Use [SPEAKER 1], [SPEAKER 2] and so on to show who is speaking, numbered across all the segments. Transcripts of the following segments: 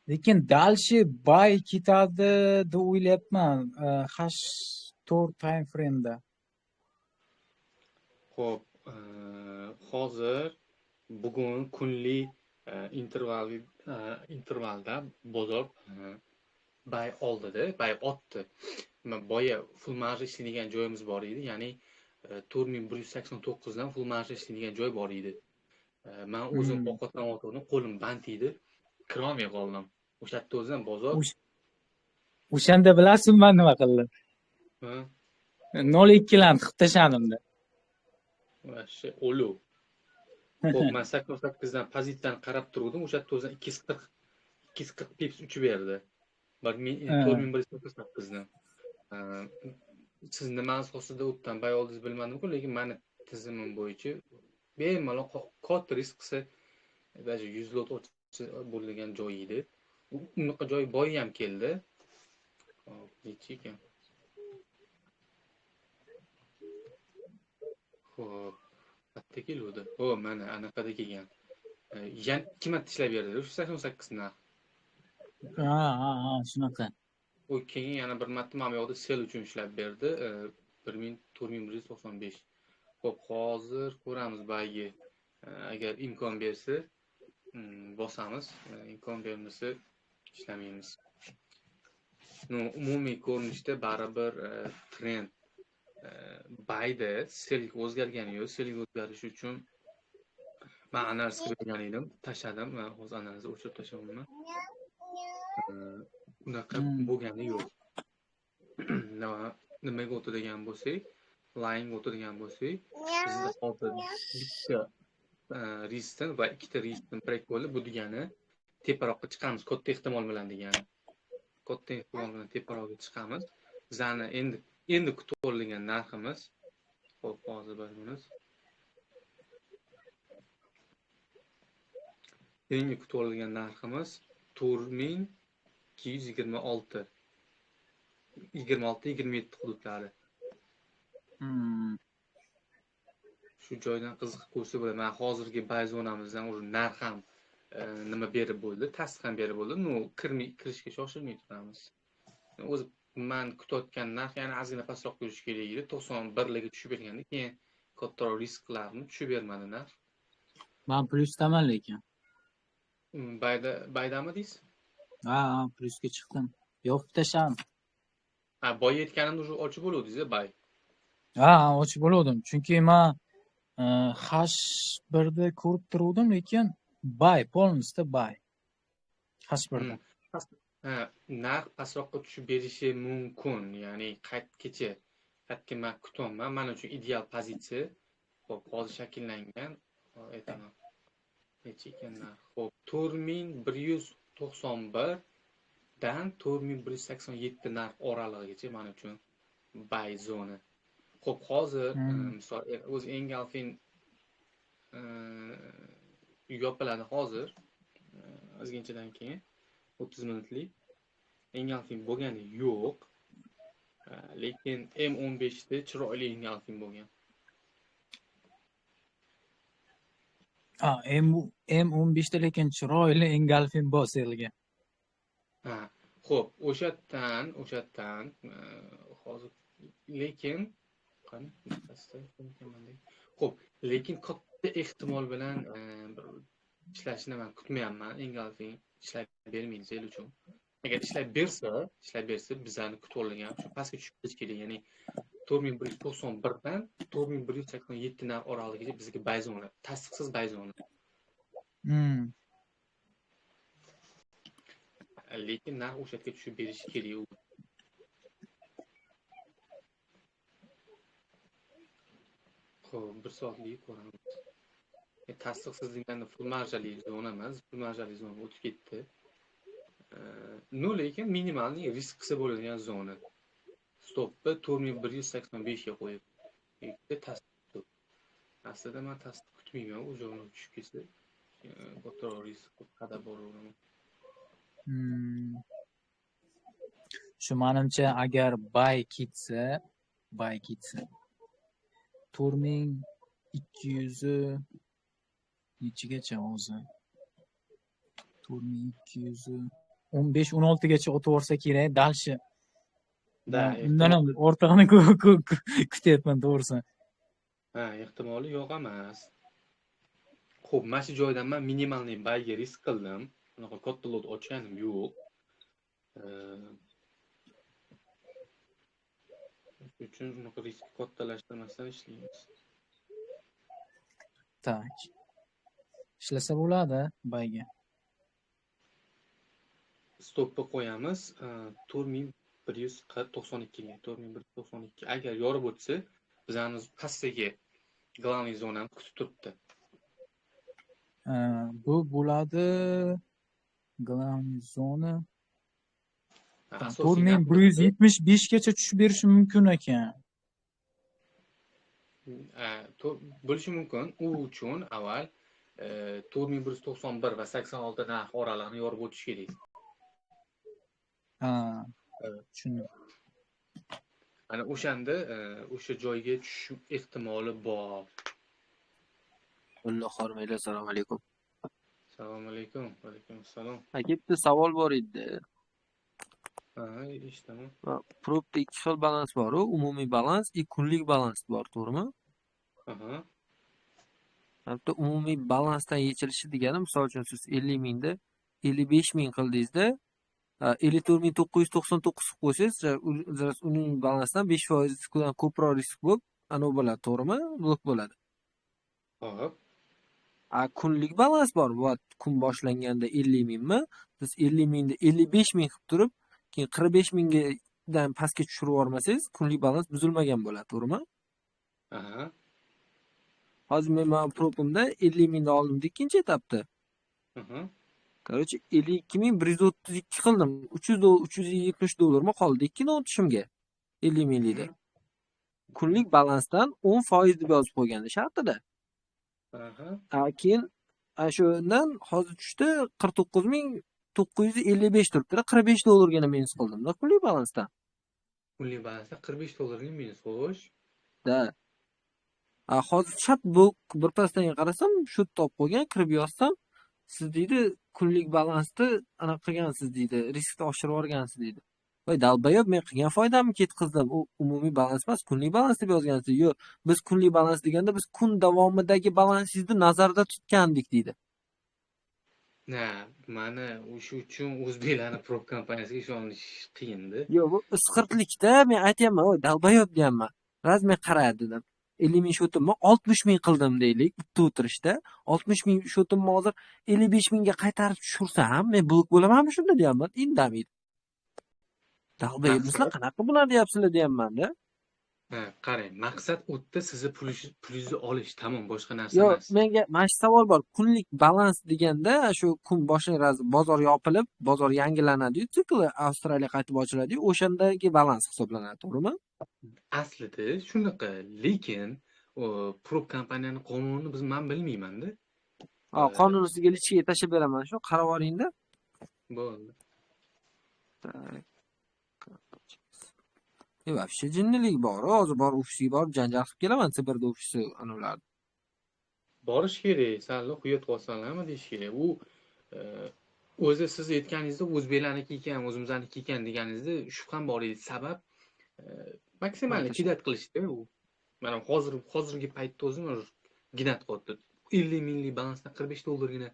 [SPEAKER 1] Lekin дальше buy ketadi deb o'ylayapman. H4 time frame'da.
[SPEAKER 2] Xo'p, hozir bugun kunlik intervalda bozor buy oldida, buy otdi. Boya full marja ishlaydigan joyimiz bor edi, ya'ni 4189 dan full marja ishlaydigan joy bor edi. Men o'zim ovqatlanayotgandim, qo'lim band edi, kira olmay qoldim. O'sha yerda o'zim bozor.
[SPEAKER 1] O'shanda bilasizmi men nima qildim? 0.2 larni tiqib tashladimda.
[SPEAKER 2] Vashi o'lu. Xo'p, men 88 dan pozitsiyani qarab turdim, o'sha yerda o'zim 240 pips uchib berdi. 4188 dan. Siz nima asosida o'tdan bay oldingiz bilmadim-ku, lekin meni tizimim bo'yicha bemalol katta risk qilsa, даже 100 lot ochsa bo'ladigan joy edi. Unaqa joy boy ham keldi. Xo'p, necha ekan? Xo'p, qayerda keluvdi? O, mana anaqada kelgan. Yana 2 marta ishlab berdi. O'sha 88 narx.
[SPEAKER 1] Ha, shunaqa.
[SPEAKER 2] U keyin yana bir marta mana bu yoqda sell uchun ishlab berdi. 4195. Xo'p, hozir ko'ramiz baygi. Agar imkon bersa, bosamiz, imkon bermasa ishlamaymiz. No, umumiy ko'rinishda baribir trend buyda sellga o'zgargani yo'q. Sellga o'zgarishi uchun men analiz qilgan edim, tashladim. Men hozir analizni o'chirib tashlayapman. Unaqa bo'lgani yo'q. Nimaga o'tadigan bo'lsak, line o'tadigan bo'lsak, bizda hozir bitta riskdan va ikkita riskdan break bo'ldi. Bu degani teparoqqa chiqamiz, katta ehtimol bilan degani. Katta ehtimol bilan teparoqqa chiqamiz. Bizani endi kutib olingan narximiz. Xo'p, hozir bir minut. Endi kutib olingan narximiz 4226. 26-27 hududlari. Shu joydan qiziq ko'rsa bo'ladi. Mana hozirgi buy zonamizdan уже narx ham nima berib bo'ldi, tasdiq ham berib bo'ldi. No, kirishga shoshilmay turamiz. O'zi men kutayotgan narx yana ozgina pastroq yurishi kerak edi. 91 larga tushib berganda keyin kattaroq risk qilardim, tushib bermadi narx.
[SPEAKER 1] Men plyusdaman lekin.
[SPEAKER 2] Baydami deysiz?
[SPEAKER 1] Ha, plyusga chiqdim. Yopib tashladim.
[SPEAKER 2] Ha, boy yetganimda уже ochib bo'luvdingiz, bay.
[SPEAKER 1] Ha, ochib bo'luvdim. Chunki men H1da ko'rib turuvdim, lekin buy, polностью buy. H1da.
[SPEAKER 2] Ha, narx pastroqqa tushib berishi mumkin. Ya'ni qaytgacha, qaytga men kutyapman. Men uchun ideal pozitsiya. Xo'p, hozir shakllangan, aytaman. Necha ekan narx? Xo'p, 4191 dan 4187 narx oralig'igacha men uchun buy zona. Xo'p, hozir misol o'zi engulfing yopiladi hozir ozginchadan keyin 30 minutlik engulfing bo'lgani yo'q. Lekin M15 da chiroyli engulfing bo'lgan.
[SPEAKER 1] Ha, M15 da lekin chiroyli engulfing bosilgan.
[SPEAKER 2] Ha, xo'p, o'sha yerdan hozir lekin qani xo'p, lekin katta ehtimol bilan ishlashini men kutmayapman. Engulfing ishlab bermaydi sel uchun. Agar ishlab bersa bizani kutib olingan shu pastga tushib ketish kerak. Ya'ni 4191 dan 4187 narx oralig'igacha bizga buy zona, tasdiqsiz buy zona. Lekin narx o'sha yerga tushib berishi kerak. Xo'p, bir soatlik ko'ramiz. Tasdiqsiz deganda full marjali zona emas, full marjali zona o'tib ketdi. No, lekin minimalniy risk qilsa bo'ladigan zona. Stopni 4185 ga qo'yib, ikkita tasdiq. Aslida men tasdiq kutmayman, u joyga tushib ketsa, kattaroq risk qadar boraveraman.
[SPEAKER 1] Shu menimcha agar buy ketsa 4200 nechigacha hozir? 4200 15-16 gacha o'tib yuborsa kerak, дальше.
[SPEAKER 2] Да,
[SPEAKER 1] undan ham ortig'ini kutyapman, to'g'risi.
[SPEAKER 2] Ha, ehtimoli yo'q emas. Xo'p, mana shu joydan men минимальный buyga risk qildim. Unaqa katta lot ochganim yo'q. Shuning uchun unaqa risk kattalashtirmasdan ishlaymiz.
[SPEAKER 1] Так. Ishlasa bo'ladi buyga.
[SPEAKER 2] Stopni qo'yamiz 4192 ga, 4192. Agar yorib o'tsa, bizani pastdagi главный zonamiz kutib turibdi.
[SPEAKER 1] Bu bo'ladi главный zona. 4175 gacha tushib berishi mumkin ekan.
[SPEAKER 2] Bo'lishi mumkin. U uchun avval 4191 va 86 narx oralig'ini yorib o'tish kerak.
[SPEAKER 1] Ha, tushundim.
[SPEAKER 2] Ana o'shanda o'sha joyga tushish ehtimoli bor.
[SPEAKER 3] Alloh hormaylar, assalomu alaykum.
[SPEAKER 2] Assalomu alaykum. Va alaykum assalom.
[SPEAKER 3] Aka, bitta savol bor edi.
[SPEAKER 2] Ha, eshitaman.
[SPEAKER 3] Propda ikki xil balans bor-u, umumiy balans va kunlik balans bor, to'g'rimi?
[SPEAKER 2] Aha.
[SPEAKER 3] Bitta umumiy balansdan yechilishi degani, misol uchun siz 50 mingda 55 ming qildingizda, 54999 qilib qo'ysangiz, uning balansdan 5% ko'proq risk bo'lib, ana u bo'ladi, to'g'rimi? Blok bo'ladi.
[SPEAKER 2] Hop.
[SPEAKER 3] Kunlik balans bor. Bu kun boshlanganda 50 mingmi? Siz 50 mingda 55 ming qilib turib, keyin 45 mingdan pastga tushirib yubormasangiz, kunlik balans buzilmagan bo'ladi, to'g'rimi?
[SPEAKER 2] Aha.
[SPEAKER 3] Hozir men mana propimda 50 mingda oldim ikkinchi etapda. Короче, 52132 qildim. 370 dollarmi qoldi ikkinchi o'tishimga 50 minglikda. Kunlik balansdan 10% deb yozib qo'ygandi shartida. Keyin shundan hozir tushdi 49955 turibdi. 45 dollargina minus qildim-da kunlik balansdan.
[SPEAKER 2] Kunlik balansdan 45 dollarga minus, xo'sh.
[SPEAKER 3] Da. Hozir chat bu birpasdan qarasam, shu topib qo'ygan, kirib yozsam, siz deydi kunlik balansni anaqa qilgansiz deydi, riskni oshirib yuborgansiz deydi. Voy dalbayob, men qilgan foydamni ketqizdim. U umumiy balans emas, kunlik balans deb yozgansiz. Yo'q, biz kunlik balans deganda biz kun davomidagi balansingizni nazarda tutgandik deydi.
[SPEAKER 2] Na, mana o'sha uchun o'zbeklarni prop kompaniyasiga ishonish qiyinda.
[SPEAKER 3] Yo'q, bu isqirtlikda men aytyapman, voy dalbayob deyapman. Raz men qara dedim. 50 ming shotimni 60 ming qildim deylik, bitta o'tirishda 60 ming shotimni hozir 55 mingga qaytarib tushirsam, men blok bo'lamanmi shunda deyapman, indamaydi. Dalbayob, sizlar qanaqa bular deyapsizlar deyapman-da.
[SPEAKER 2] Ha, qarang, maqsad o'tda sizni pulingizni olish, tamom, boshqa narsa
[SPEAKER 3] Yo'q,
[SPEAKER 2] emas.
[SPEAKER 3] Menga mana shu savol bor. Kunlik balans deganda shu kun boshlanadi, bozor yopilib, bozor yangilanadi-yu, sikli Avstraliya qaytib ochiladi-yu, o'shandagi balans hisoblanadi, to'g'rimi?
[SPEAKER 2] Aslida shunaqa, lekin prop kompaniyaning qonunini biz men bilmayman-da.
[SPEAKER 3] Ha, qonunni sizga lichkaga tashlab beraman, shu qarab oling-da.
[SPEAKER 2] Bo'ldi.
[SPEAKER 3] Tak. Вообще jinnilik bor. Hozir bor ofisiga borib janjal qilib kelaman, Sibirda ofisi anular.
[SPEAKER 2] Borish kerak, san quyat qolsanlarmi deyish kerak. U o'zi siz aytganingizda o'zbeklarniki ekan, o'zimizniki ekan deganingizda shubham bor edi. Sabab maksimal kidat qilishdi u. Mana hozirgi paytda o'zim ginat qilyapti. 50 minglik balansdan 45 dollargina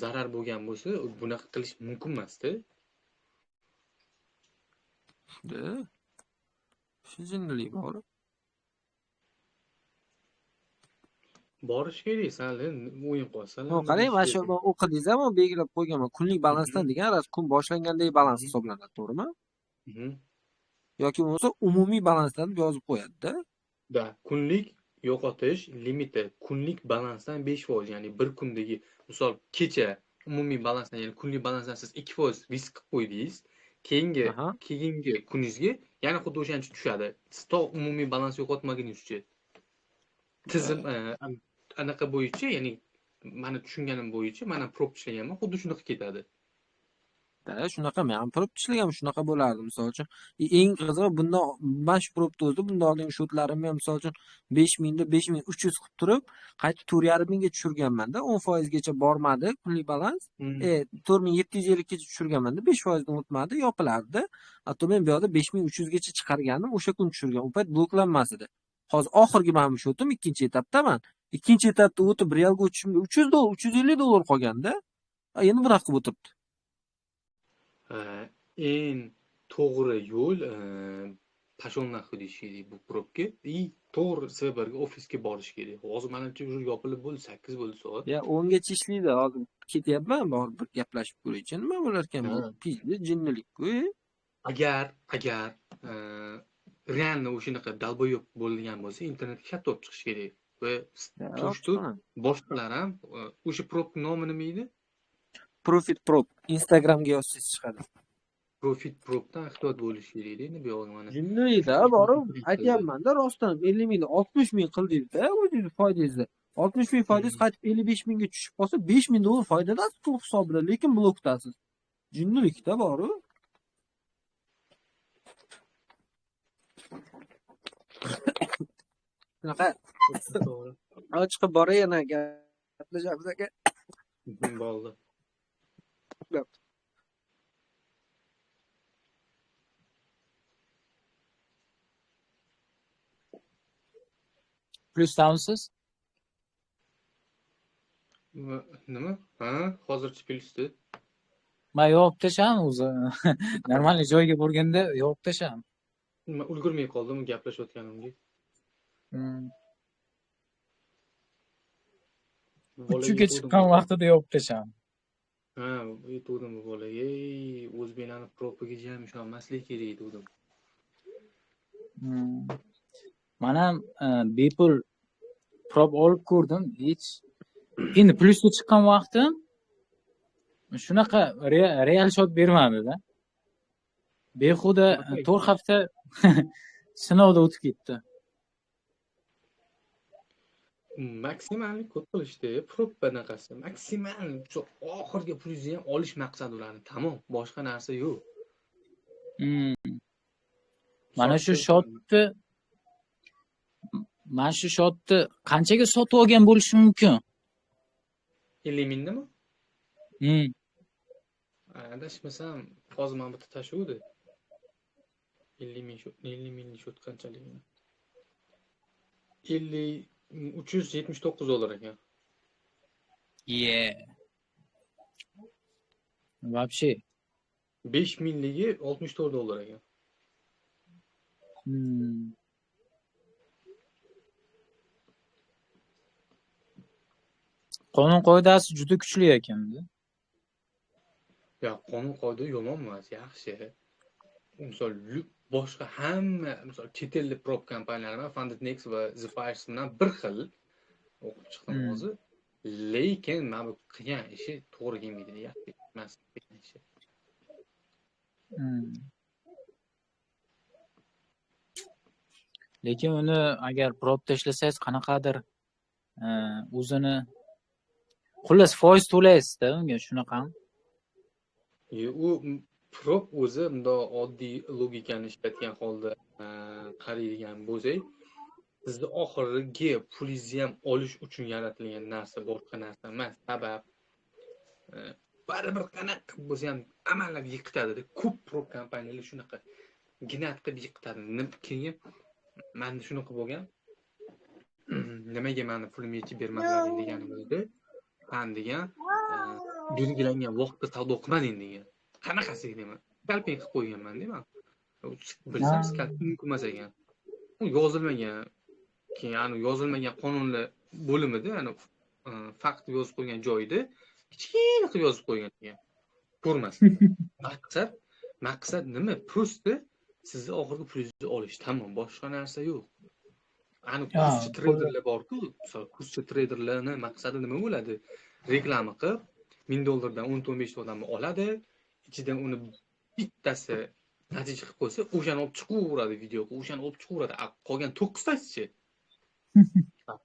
[SPEAKER 2] zarar bo'lgan bo'lsa, bunaqa qilish mumkin emas-da.
[SPEAKER 3] Da. Shu jinnilik bor.
[SPEAKER 2] Borish kerak, san o'yin qolsan.
[SPEAKER 3] Yo'q, qarang, mana shu o'qidingiz ham, belgilab qo'yganman. Kunlik balansdan degan ras kun boshlangandagi balans hisoblanadi, to'g'rimi? Yoki bo'lmasa umumiy balansdan deb yozib qo'yadi-da.
[SPEAKER 2] Da, kunlik yo'qotish limiti kunlik balansdan 5%, ya'ni bir kundagi, misol kecha umumiy balansdan, ya'ni kunlik balansdan siz 2% risk qilib qo'ydingiz. Keyingi kuningizga yana xuddi o'shancha tushadi. Siz to umumiy balans yo'qotmaguningizcha. Tizim anaqa bo'yicha, ya'ni meni tushunganim bo'yicha, mana prop ishlaganman, xuddi shunaqa ketadi.
[SPEAKER 3] Shunaqa men ham prop ishlagan, shunaqa bo'lardi misol uchun. Eng qizig'i bundan mana shu propni o'zi bundan oldingi shotlarimni ham misol uchun 5000 da 5300 qilib turib, qaytib 4,5 mingga tushirganman-da, 10% gacha bormadi kunlik balans. 4750 gacha tushirganman-da, 5% dan o'tmadi, yopilardi. Hatto men bu yoqda 5300 gacha chiqargandim, o'sha kun tushirgan. U payt bloklanmas edi. Hozir oxirgi mana bu shotim ikkinchi etapdaman. Ikkinchi etapda o'tib realga o'tishimga $300, $350 qolganda, endi bunaqa qilib o'tiribdi.
[SPEAKER 2] Eng to'g'ri yo'l pashol narxi deyish kerak bu probga. To'g'ri serverga, ofisga borish kerak. Hozir menimcha уже yopilib bo'ldi, 8 bo'ldi soat.
[SPEAKER 3] Ya 10 gacha ishlaydi. Hozir ketyapman, borib bir gaplashib ko'raychi, nima bo'lar ekan bu? Pizdi jinnilik-ku.
[SPEAKER 2] Agar realni o'shanaqa dalboyob bo'lgan bo'lsa, internetga katta olib chiqish kerak. Va turishdi boshqalar ham o'sha prob nomi nima edi?
[SPEAKER 3] Profit Prop. Instagramga yozsangiz chiqadi.
[SPEAKER 2] Profit Propdan ehtiyot bo'lish kerak endi bu yog'i mana.
[SPEAKER 3] Jinniyda borib aytyapman-da, rostdan 50 ming, 60 ming qildingiz-da, o'zingiz foydangizni. 60 ming foydangiz qaytib 55 mingga tushib qolsa, 5 ming dollar foydadasiz to'liq hisobida, lekin blokdasiz. Jinnilikda borib. Shunaqa.
[SPEAKER 2] To'g'ri.
[SPEAKER 3] Chiqib boray yana gaplashamiz aka.
[SPEAKER 2] Bo'ldi.
[SPEAKER 1] Plyusdamisiz?
[SPEAKER 2] Nima? Ha, hozircha plyusda.
[SPEAKER 1] Men yopib tashladim o'zi. Normal joyga borganda yopib tashladim.
[SPEAKER 2] Men ulgurmay qoldim gaplashayotganimga.
[SPEAKER 1] Uchuga chiqqan vaqtida yopib tashladim.
[SPEAKER 2] Ha, aytuvdim bu bolaga, ey, o'zbeklarni propiga jam ishonmaslik kerak dedim.
[SPEAKER 1] Men ham bepul prop olib ko'rdim, hech. Endi plyusga chiqqan vaqtim shunaqa real shot bermadi-da. Behuda 4 hafta sinovda o'tib ketdi.
[SPEAKER 2] Maksimal ko'p qilishdi, prop bunaqasi. Maksimal shu oxirgi pulingizni ham olish maqsadi ularni, tamom, boshqa narsa yo'q.
[SPEAKER 1] Mana shu shotni qanchaga sotib olgan bo'lishi mumkin?
[SPEAKER 2] 50 mingdami? Adashmasam, hozir mana bitta tashuvdi. 50 ming shot, 50 minglik shot qanchaligini. 379 dollar ekan.
[SPEAKER 1] Yeah. Вообще
[SPEAKER 2] 5 mingligi 64 dollar ekan.
[SPEAKER 1] Qonun qoidasi juda kuchli ekanda.
[SPEAKER 2] Ya qonun qoida yomon emas, yaxshi. Misol boshqa hamma, misol chet ellik prop kompaniyalari bilan Funded Next va The Fires bilan bir xil o'qib chiqdim hozir. Lekin mana bu qilgan ishi to'g'ri kelmaydi, yaxshi emas qilgan ishi.
[SPEAKER 1] Lekin uni agar prop tashlasangiz qanaqadir o'zini xullas foiz to'laysiz-da unga, shunaqami?
[SPEAKER 2] U prop o'zi bundoq oddiy logikani ishlatgan holda qaraydigan bo'lsak, sizni oxirgi pulingizni ham olish uchun yaratilgan narsa, boshqa narsa emas. Sabab baribir qanaqa bo'lsa ham amallab yiqitadi. Ko'p prop kompaniyalar shunaqa ginat qilib yiqitadi. Keyin menda shunaqa bo'lgan. Nimaga meni pulimni yechib bermadilaring deganimizda, "San degan belgilangan vaqtda savdo qilmading" degan. Qanaqasiga deyman. Scalping qilib qo'yganman deyman. Bilsam scalping mumkin emas ekan. U yozilmagan, keyin ani yozilmagan qonunlar bo'limida, ya'ni fakt yozib qo'ygan joyida kichkina qilib yozib qo'ygan ekan. Ko'rmas. Maqsad nima? Prosta sizni oxirgi pulingizni olish, tamom, boshqa narsa yo'q. Ani kurschi treyderlar bor-ku, misol kurschi treyderlarni maqsadi nima bo'ladi? Reklama qilib $1000 dan 10-15 odamni oladi, ichidan uni bittasi natija qilib qo'ysa, o'shani olib chiqaveradi video, o'shani olib chiqaveradi. Qolgan 9tasi-chi?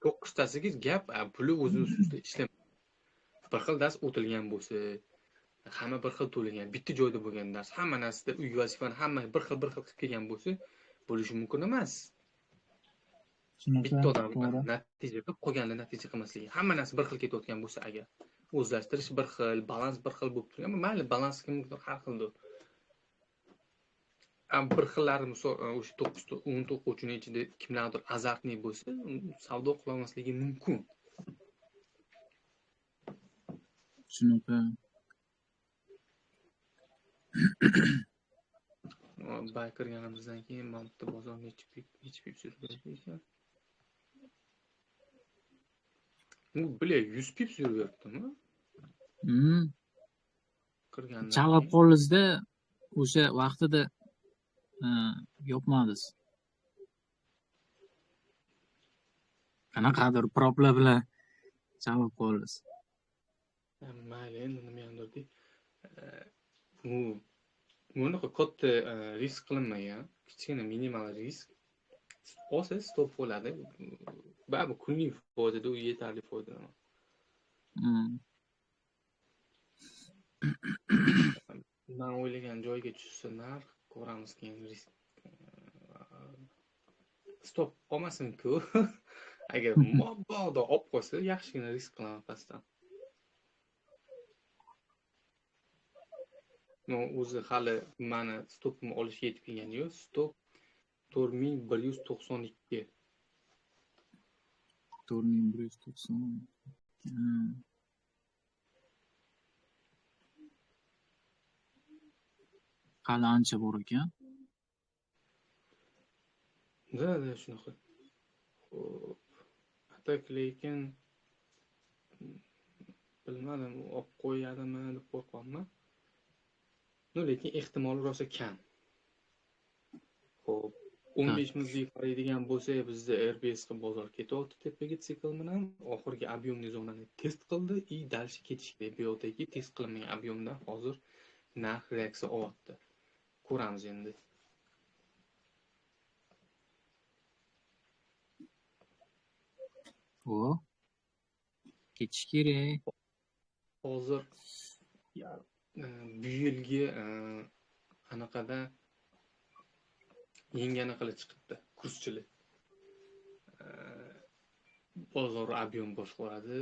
[SPEAKER 2] 9tasiga gap, puli o'zini ustida ishlamaydi. Bir xil dars o'tilgan bo'lsa, Hamma bir xil to'lagan, bitta joyda bo'lgan dars, hamma narsada uy vazifani hamma bir xil qilib kelgan bo'lsa, bo'lishi mumkin emas. Bitta odam natija qilib, qolganlar natija qilmasligi. Hamma narsa bir xil ketayotgan bo'lsa agar, o'zlashtirish bir xil, balans bir xil bo'lib turgan, mayli balans kimnikidir har xildir. Bir xillari misol o'sha 9 ta 10 ta o'quvchining ichida kimlardir azartniy bo'lsa, savdo qila olmasligi mumkin.
[SPEAKER 1] Shunaqa.
[SPEAKER 2] Bay kirganimizdan keyin mana bitta bozor necha pips yurib ekan? Bu bile 100 pips yuribdimi? Kirgandan
[SPEAKER 1] chalib qoldingizda, o'sha vaqtida yopmadingiz. Qanaqadir proplar bilan chalib qoldingiz.
[SPEAKER 2] Mayli, endi nima ham derdik? Bu bunaqa katta risk qilinmagan, kichkina minimal risk. Olsa stop bo'ladi. Baribir kunlik foydada u yetarli foydalanadi. Men o'ylagan joyga tushsa narx, ko'ramiz keyin risk. Stop olmasin-ku. Agar mabodo olib qo'ysa, yaxshigina risk qilaman pastdan. No, o'zi hali mani stopimni olishga yetib kelgani yo'q. Stop 4192.
[SPEAKER 1] 4190. Hali ancha bor ekan.
[SPEAKER 2] Da, shunaqa. Xo'p. Atak lekin bilmadim, olib qo'yadimi deb qo'rqyapman. No, lekin ehtimoli rosa kam. Xo'p, 15 minutlik qaraydigan bo'lsak, bizda RBS ga bozor ketyapti tepaga sikl bilan, oxirgi объемный zonani test qildi и дальше ketish kerak. Bu yoqdagi test qilinmagan объемdan hozir narx reaksiya olyapti. Ko'ramiz endi.
[SPEAKER 1] O, ketish kerak.
[SPEAKER 2] Hozir bu yilgi anaqada yangi anaqalar chiqibdi, kurschilar. Bozor объем boshqaradi.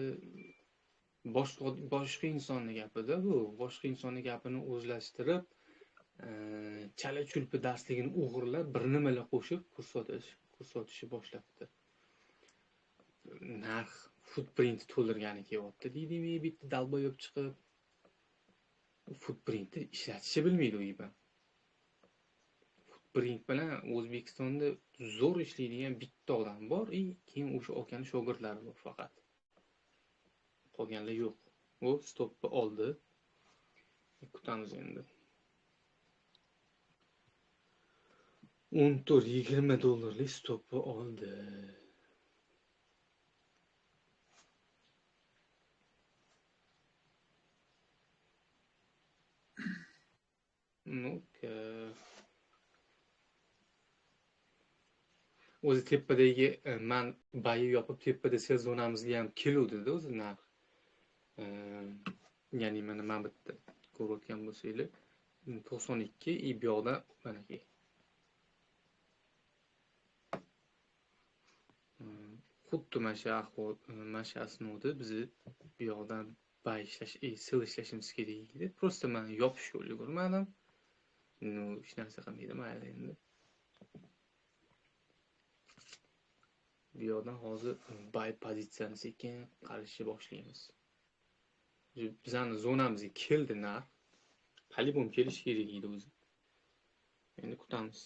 [SPEAKER 2] Boshqa insonning gapida bu, boshqa insonning gapini o'zlashtirib, chala chulpi darsligini o'g'irlab, bir nimalar qo'shib kurs sotishni boshlabdi. Narx footprint to'ldirgani kelyapti deydimi, bitta dalboyob chiqib footprintni ishlatishni bilmaydi u iban. Footprint bilan O'zbekistonda zo'r ishlaydigan bitta odam bor, и keyin o'sha okani shogirdlari bor faqat. Qolganlar yo'q. U stopni oldi. Kutamiz endi. 14.20 dollarlik stopni oldi. Ну-ка. O'zi tepadagi man bayi yopib tepada sell zonamizga ham keluvdi-da o'zi narx. Ya'ni mana men bitta ko'rayotgan bo'lsanglar 92 и bu yoqda manaki. Xuddi mana shu ahvol, mana shu asnoda bizni bu yoqdan bay ishlash, sell ishlashimiz kerak edi. Просто men yopishga ulgurmadim. No, hech narsa qilmaydi, mayli endi. Bu yoqdan hozir buy pozitsiyani sekin qarashni boshlaymiz. Bizning zonamizga keldi narx. Polibom kelishi kerak edi o'zi. Endi kutamiz.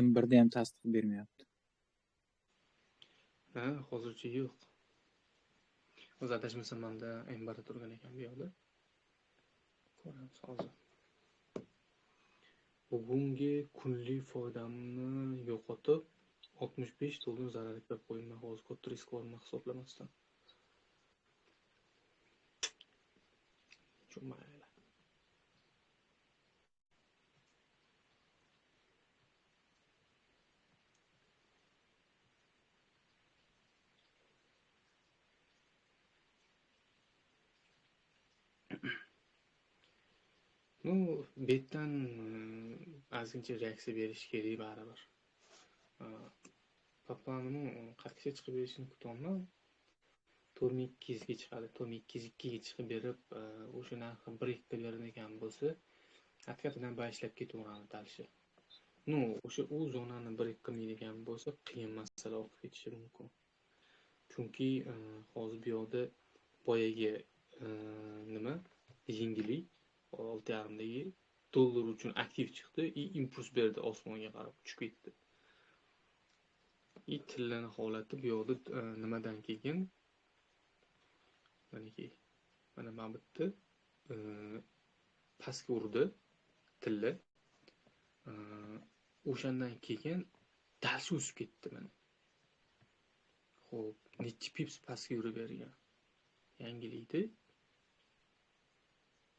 [SPEAKER 1] M1da ham tasdiq bermayapti.
[SPEAKER 2] Ha, hozircha yo'q. O'zi adashmasam menda M1da turgan ekan bu yoqda. Ko'ramiz hozir. Bugungi kunlik foydamni yo'qotib, $65 zararga kirib qo'ydim. Hozir katta risk bormi hisoblamasdan. Mayli. Ну, bu yerdan ozgincha reaksiya berish kerak baribir. По плану qayergacha chiqib berishini kutyapman. 4200 ga chiqadi. 4202 ga chiqib berib, o'sha narxi 1-2 ga beradigan bo'lsa, haqiqatan buy ishlab ketaveradi дальше. Ну, o'sha u zonani 1-2 qilmaydigan bo'lsa, qiyin masala olib ketishi mumkin. Chunki hozir bu yoqda boyagi nima yengillik 6.5dagi dollar uchun aktiv chiqdi и impuls berdi, osmonga qarab uchib ketdi. И tillani holati bu yoqda nimadan keyin manaki mana bu yerda pastga urdi tilla. O'shandan keyin dalsi o'sib ketdi mana. Xo'p, necha pips pastga yurib bergan. Yangilikdi.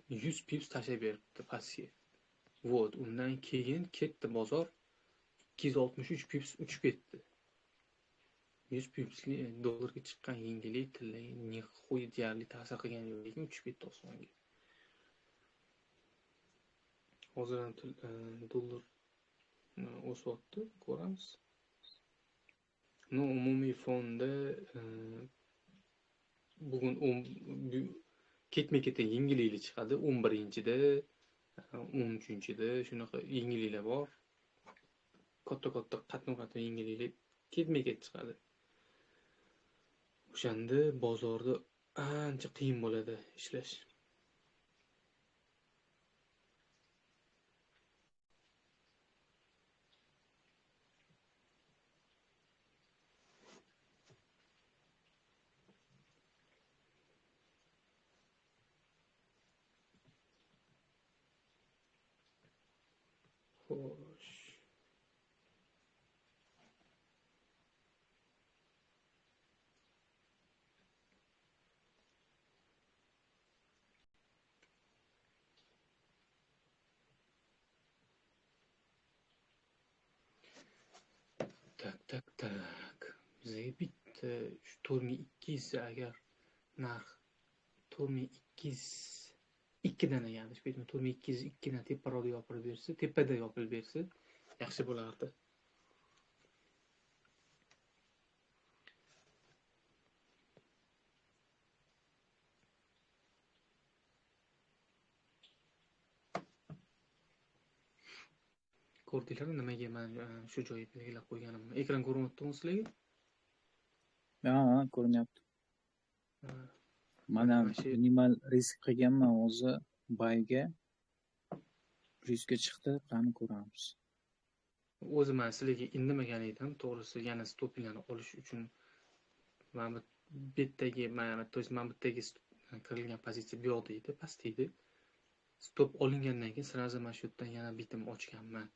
[SPEAKER 2] 100 pips tashlab beribdi pastga. Вот, undan keyin ketdi bozor 263 pips uchib ketdi. 100 pipsli dollarga chiqqan yengillik tillaga nixuy deyarli ta'sir qilgani yo'q, lekin uchib ketdi osmonga. Hozir ham dollar o'syapti, ko'ramiz. No, umumiy fonda bugun ketma-ketdan yengilliklar chiqadi. 11-da, 13-da shunaqa yengilliklar bor. Katta-katta qatnam-qatnam yengilliklar ketma-ket chiqadi. O'shanda bozorda ancha qiyin bo'ladi ishlash. Xo'sh. Tak, tak, tak. Bizga bitta shu 4200 agar narx 4202 dan adashib ketma, 4202 dan teparoqda yopilib bersa, tepada yopilib bersa yaxshi bo'lardi. Ko'rdinglarmi nimaga men shu joyga belgilab qo'yganimni? Ekran ko'rinyaptimi sizlarga?
[SPEAKER 1] Ha, ko'rinyapti. Mana minimal risk qilganman o'zi buyga. Riskga chiqdi, qani ko'ramiz.
[SPEAKER 2] O'zi men sizlarga indamagan edim, to'g'risi yana stopinglarni olish uchun mana bu yerdagi, mana to есть mana bu yerdagi kirilgan pozitsiya bu yoqda edi, pastda edi. Stop olingandan keyin sразу mana shu yerdan yana bitim ochganman.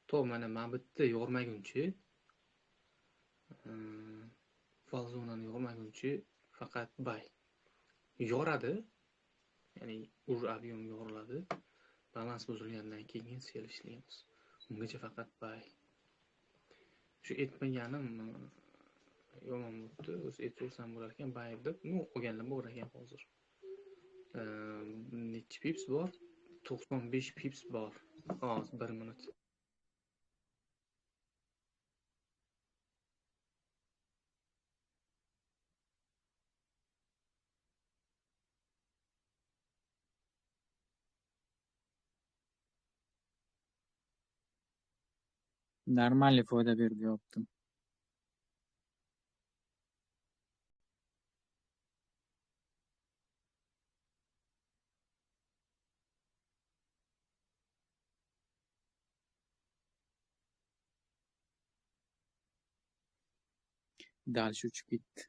[SPEAKER 2] To mana bu yerda yormaguncha, fal zonani yormaguncha faqat buy yoradi, ya'ni уже объем yoriladi. Balans buzilgandan keyin sell ishlaymiz. Ungacha faqat buy. Shu aytmaganim yomon bo'libdi. O'zi aytolsam bo'lar ekan buy deb, ну, olganlar bor ekan hozir. Necha pips bor? 95 pips bor. Hozir 1 minut.
[SPEAKER 1] Normalniy foyda berdi yopdim. Дальше uchib ketdi.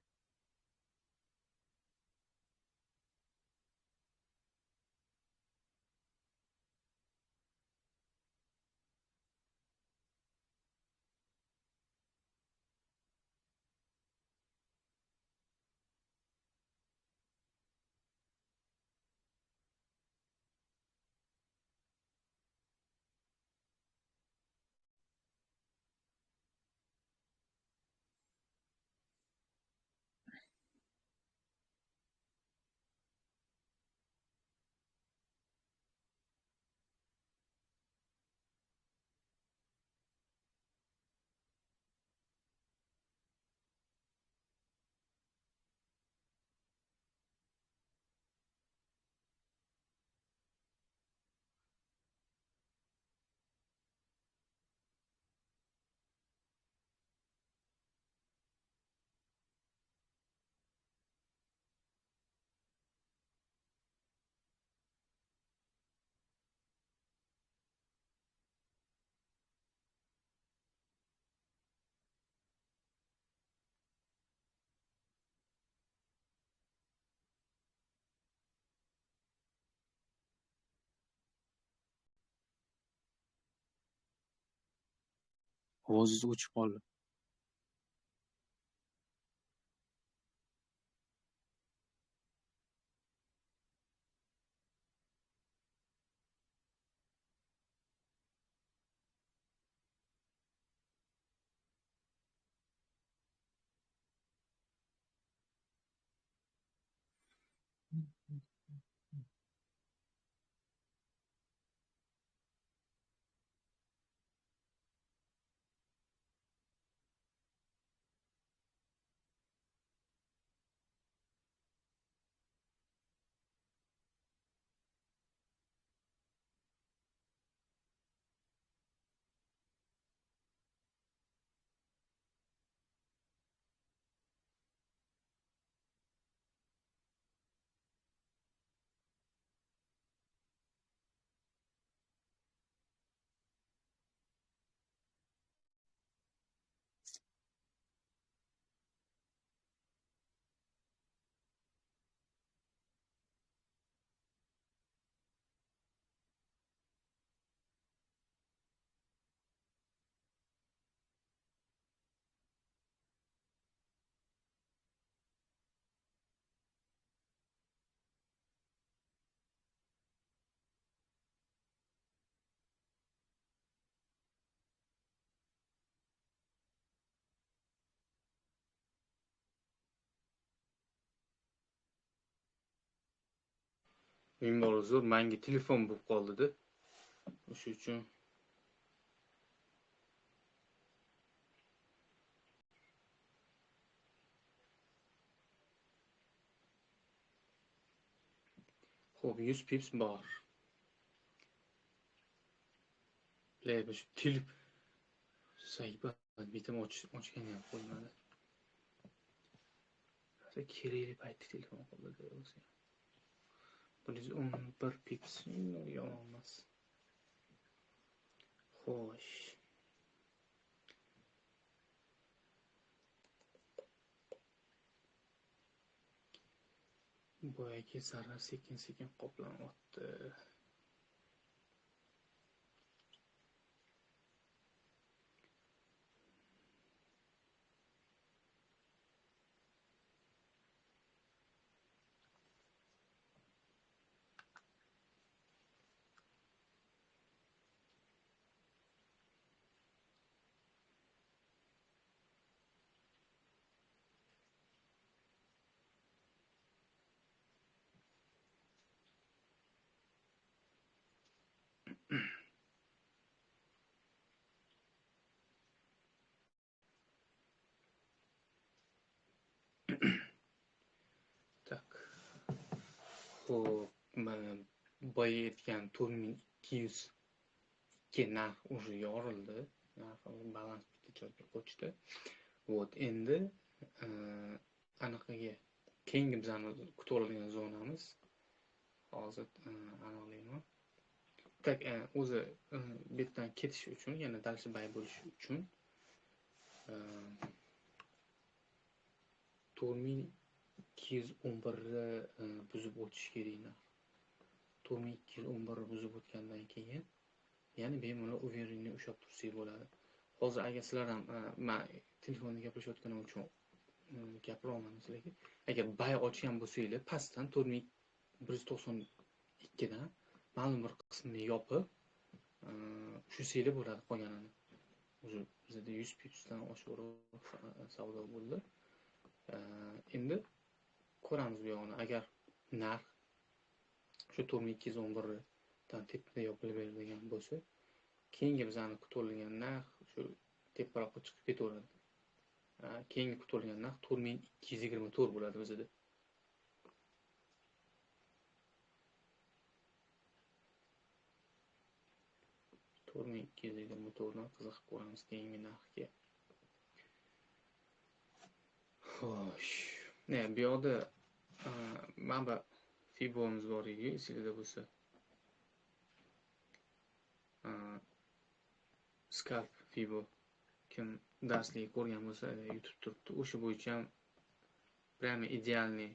[SPEAKER 1] Ovozingiz o'chib qoldi.
[SPEAKER 2] Ming bor uzr, menga telefon bo'lib qoldi-da. O'sha uchun Xo'p, 100 pips bor. Lekin shu tilib sahifa bitim ochgani ham qo'ymadi. Kerakli paytda telefon qo'lida o'zi. 111 pips yomon emas. Xo'sh. Boyagi zarar sekin-sekin qoplanyapti. Так. Xo'p, mana boya aytgan 4202 narx уже yorildi. Narx balans bitta joyga qo'chdi. Вот, endi anaqaga keyingi bizani kutib oladigan zonamiz hozir aniqlayman. Tak, o'zi bu yerdan ketish uchun, yana дальше buy bo'lish uchun 4211 ni buzib o'tish kerak narx. 4211 ni buzib o'tgandan keyin ya'ni bemalol уверенный ushlab tursak bo'ladi. Hozir agar sizlar ham men telefonda gaplashayotganim uchun gapira olmadim sizlarga. Agar buy ochgan bo'lsanglar, pastdan 4192 dan ma'lum bir qismini yopib, tushsanglar bo'ladi qolganini. O'zi bizda 100 pipsdan oshiqroq savdo bo'ldi. Endi ko'ramiz bu yog'ini. Agar narx shu 4211 dan tepada yopilib beradigan bo'lsa, keyingi bizani kutilgan narx shu teparoqqa chiqib ketaveradi. Keyingi kutilgan narx 4224 bo'ladi bizda. Dan qiziqib ko'ramiz keyingi narxga. Xo'sh, ne bu yoqda mana bu Fibo'miz bor edi, esingizda bo'lsa. Scalp Fibo kim darslikni ko'rgan bo'lsa, YouTube turibdi. O'sha bo'yicha ham prямо идеальный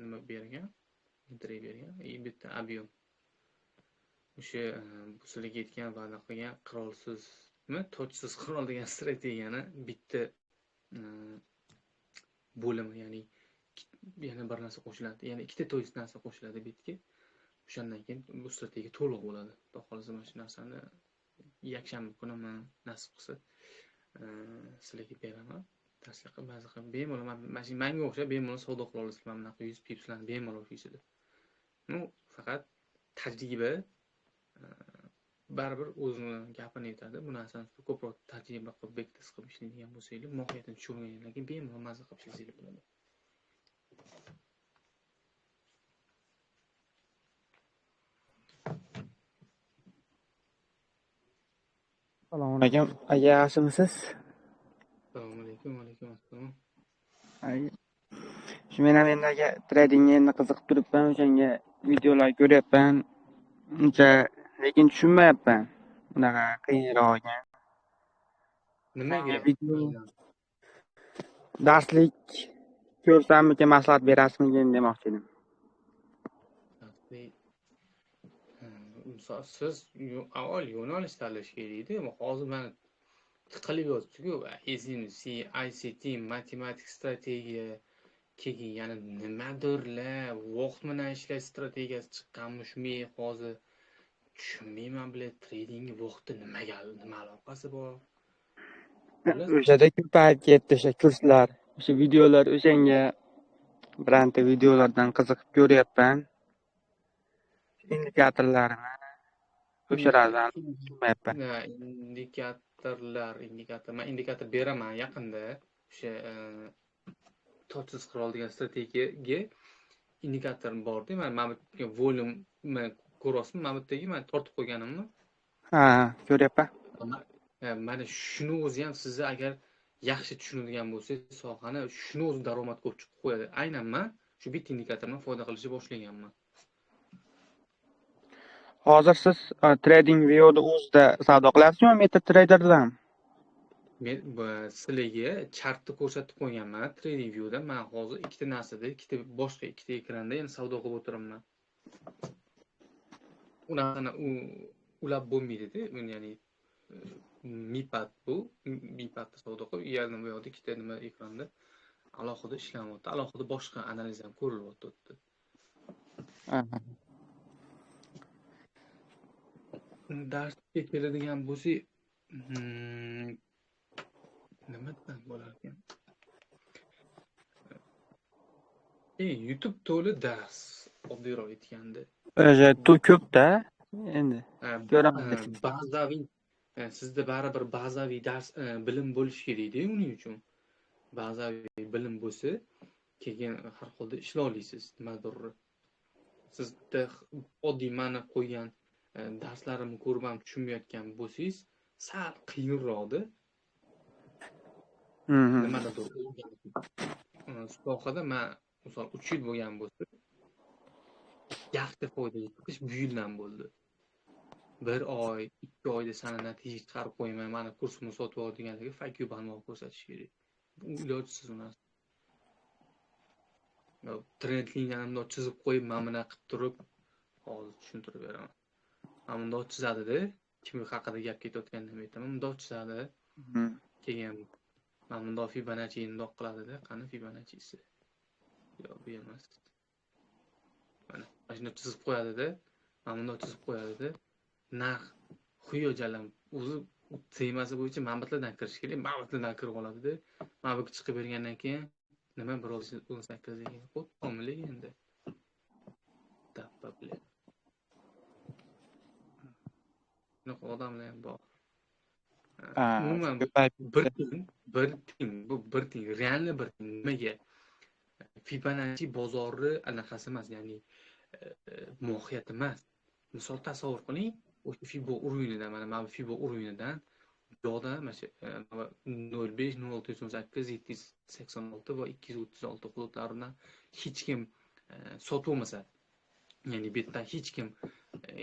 [SPEAKER 2] nima bergan, entry bergan, и bitta объем. O'sha bu sizlarga aytgan va'da qilgan qirolsiz Nima tojsiz qirol degan strategiyani bitta bo'limi, ya'ni yana bir narsa qo'shiladi. Ya'ni ikkita toj narsa qo'shiladi bitga. O'shandan keyin bu strategiya to'liq bo'ladi. Xudo xolasa mana shu narsani yakshanba kuni men nasib qilsa sizlarga beraman. Tavsiya qilib, ba'zi qilib bemalol mana shu menga o'xshab bemalol savdo qila olasizlar. Mana bunaqa 100 pipslarni bemalol ushlaysiz. Ну, faqat tajriba baribir o'zini gapini aytadi. Bu narsani ko'proq tajriba qilib, backtest qilib ishlaydigan bo'lsanglar, mohiyatini tushunganingizdan keyin bemalol mazza qilib ishlasanglar bo'ladi.
[SPEAKER 4] Assalomu alaykum. Aka, yaxshimisiz?
[SPEAKER 2] Assalomu alaykum, alaykum assalom.
[SPEAKER 4] Shu men ham endi aka tradingga endi qiziqib turibman, o'shanga videolar ko'ryapman. Uncha lekin tushunmayapman. Unaqa qiyinroq ekan.
[SPEAKER 2] Nimaga?
[SPEAKER 4] Video darslik ko'rsammikin, maslahat berasizmikin demoqchi edim.
[SPEAKER 2] Darslik misol siz avval yo'nalish tanlash kerak edi. Hozir mana tiqilib yotibdi-ku, SMC, ICT, matematik strategiya, keyin yana nimadirlar, vaqt bilan ishlash strategiyasi chiqqanmishmi hozir tushunmayman, bilan tradingga vaqtda nimaga nima aloqasi bor?
[SPEAKER 4] O'shada ko'payib ketdi o'sha kurslar, o'sha videolar, o'shanga biranta videolardan qiziqib ko'ryapman. Indikatorlarni o'shalardan tushunmayapman.
[SPEAKER 2] Indikatorlar, indikator. Men indikator beraman yaqinda. O'sha tojsiz qirol degan strategiyaga indikator bor-da. Mana bu volume ko'ryapsizmi? Mana bu yerdagi men tortib qo'yganimni.
[SPEAKER 4] Ha, ko'ryapman.
[SPEAKER 2] Mana shuni o'zi ham sizni agar yaxshi tushunadigan bo'lsangiz, sohani shuni o'zi daromad ko'p chiqib qo'yadi. Aynan men shu bitta indikatordan foyda qilishni boshlaganman.
[SPEAKER 4] Hozir siz TradingView'da o'zida savdo qilyapsizmi, MetaTrader'dan?
[SPEAKER 2] Men sizlarga chartni ko'rsatib qo'yganman TradingView'da. Men hozir ikkita narsada, ikkita boshqa ikkita ekranda yana savdo qilib o'tiribman. Ularni ulab bo'lmaydi-da, ya'ni MiPad bu, MiPadda savdo qilib, yana bu yoqda ikkita nima ekranda alohida ishlanyapti, alohida boshqa analiz ham ko'rilyapti. Darsga keladigan bo'lsak, nima desam bo'lar ekan? YouTube to'la dars, oddiyroq aytganda.
[SPEAKER 4] O'sha ko'p-da endi. Ko'raman.
[SPEAKER 2] Bazaviy sizda baribir bazaviy dars bilim bo'lishi kerak-da uning uchun. Bazaviy bilim bo'lsa, keyin har holda ishlay olasiz nimadir. Sizda oddiy ma'ni qo'ygan darslarimni ko'rib ham tushunmayotgan bo'lsangiz, sal qiyinroqda. Nimadadir sohada men misol 3 yil bo'lgan bo'lsa, yaxshi foyda chiqish bu yildan bo'ldi. 1 oy, 2 oyda sana natija chiqarib qo'yman, mana kursimni sotib ol deganligi fakyu barmoq ko'rsatish kerak. Bu ilojsiz u narsa. Trend liniyani bundoq chizib qo'yib, mana bunaqa qilib turib, hozir tushuntirib beraman. Mana bundoq chizadi-da, kim haqida gap ketayotganini aytaman, bundoq chizadi. Keyin mana bundoq Fibonacci bundoq qiladi-da, qani Fibonacci'si? Yo'q, bu emas. Mana shuni chizib qo'yadi-da, mana bundoq chizib qo'yadi-da. Narx xuyo jalam o'zi temasi bo'yicha manbatlardan kirish kerak, manbatlardan kirib oladi-da. Mana bu chiqib bergandan keyin nima 1.18 degan qo'tomlik endi. Tappa bilan. Shunaqa odamlar ham bor. Umuman bir tiyin, bu bir tiyin, realni bir tiyin. Nimaga? Fibonacci bozori anaqasi emas, ya'ni mohiyati emas. Misol tasavvur qiling, o'sha Fibo o'yinidan, mana bu Fibo o'yinidan bu yoqda mana shu 0.5, 0.618, 786 va 236 hududlaridan hech kim sotib olmasa, ya'ni bu yerdan hech kim,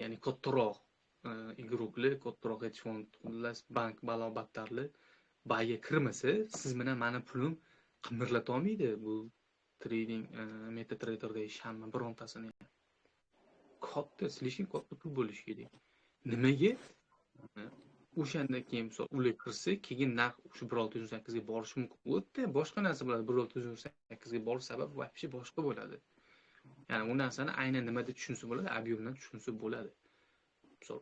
[SPEAKER 2] ya'ni kattaroq igroklar, kattaroq hedge fondlar, bank balobattarlar bayga kirmasa, siz bilan meni pulim qimirlata olmaydi bu trading MetaTraderda ish hamma birontasini. Katta, slishim katta pul bo'lishi kerak. Nimaga? O'shandan keyin misol ular kirsa, keyin narx shu 1618 ga borishi mumkin. U yerda boshqa narsa bo'ladi. 1618 ga borish sababi вообще boshqa bo'ladi. Ya'ni u narsani aynan nimada tushunsa bo'ladi, объем dan tushunsa bo'ladi. Misol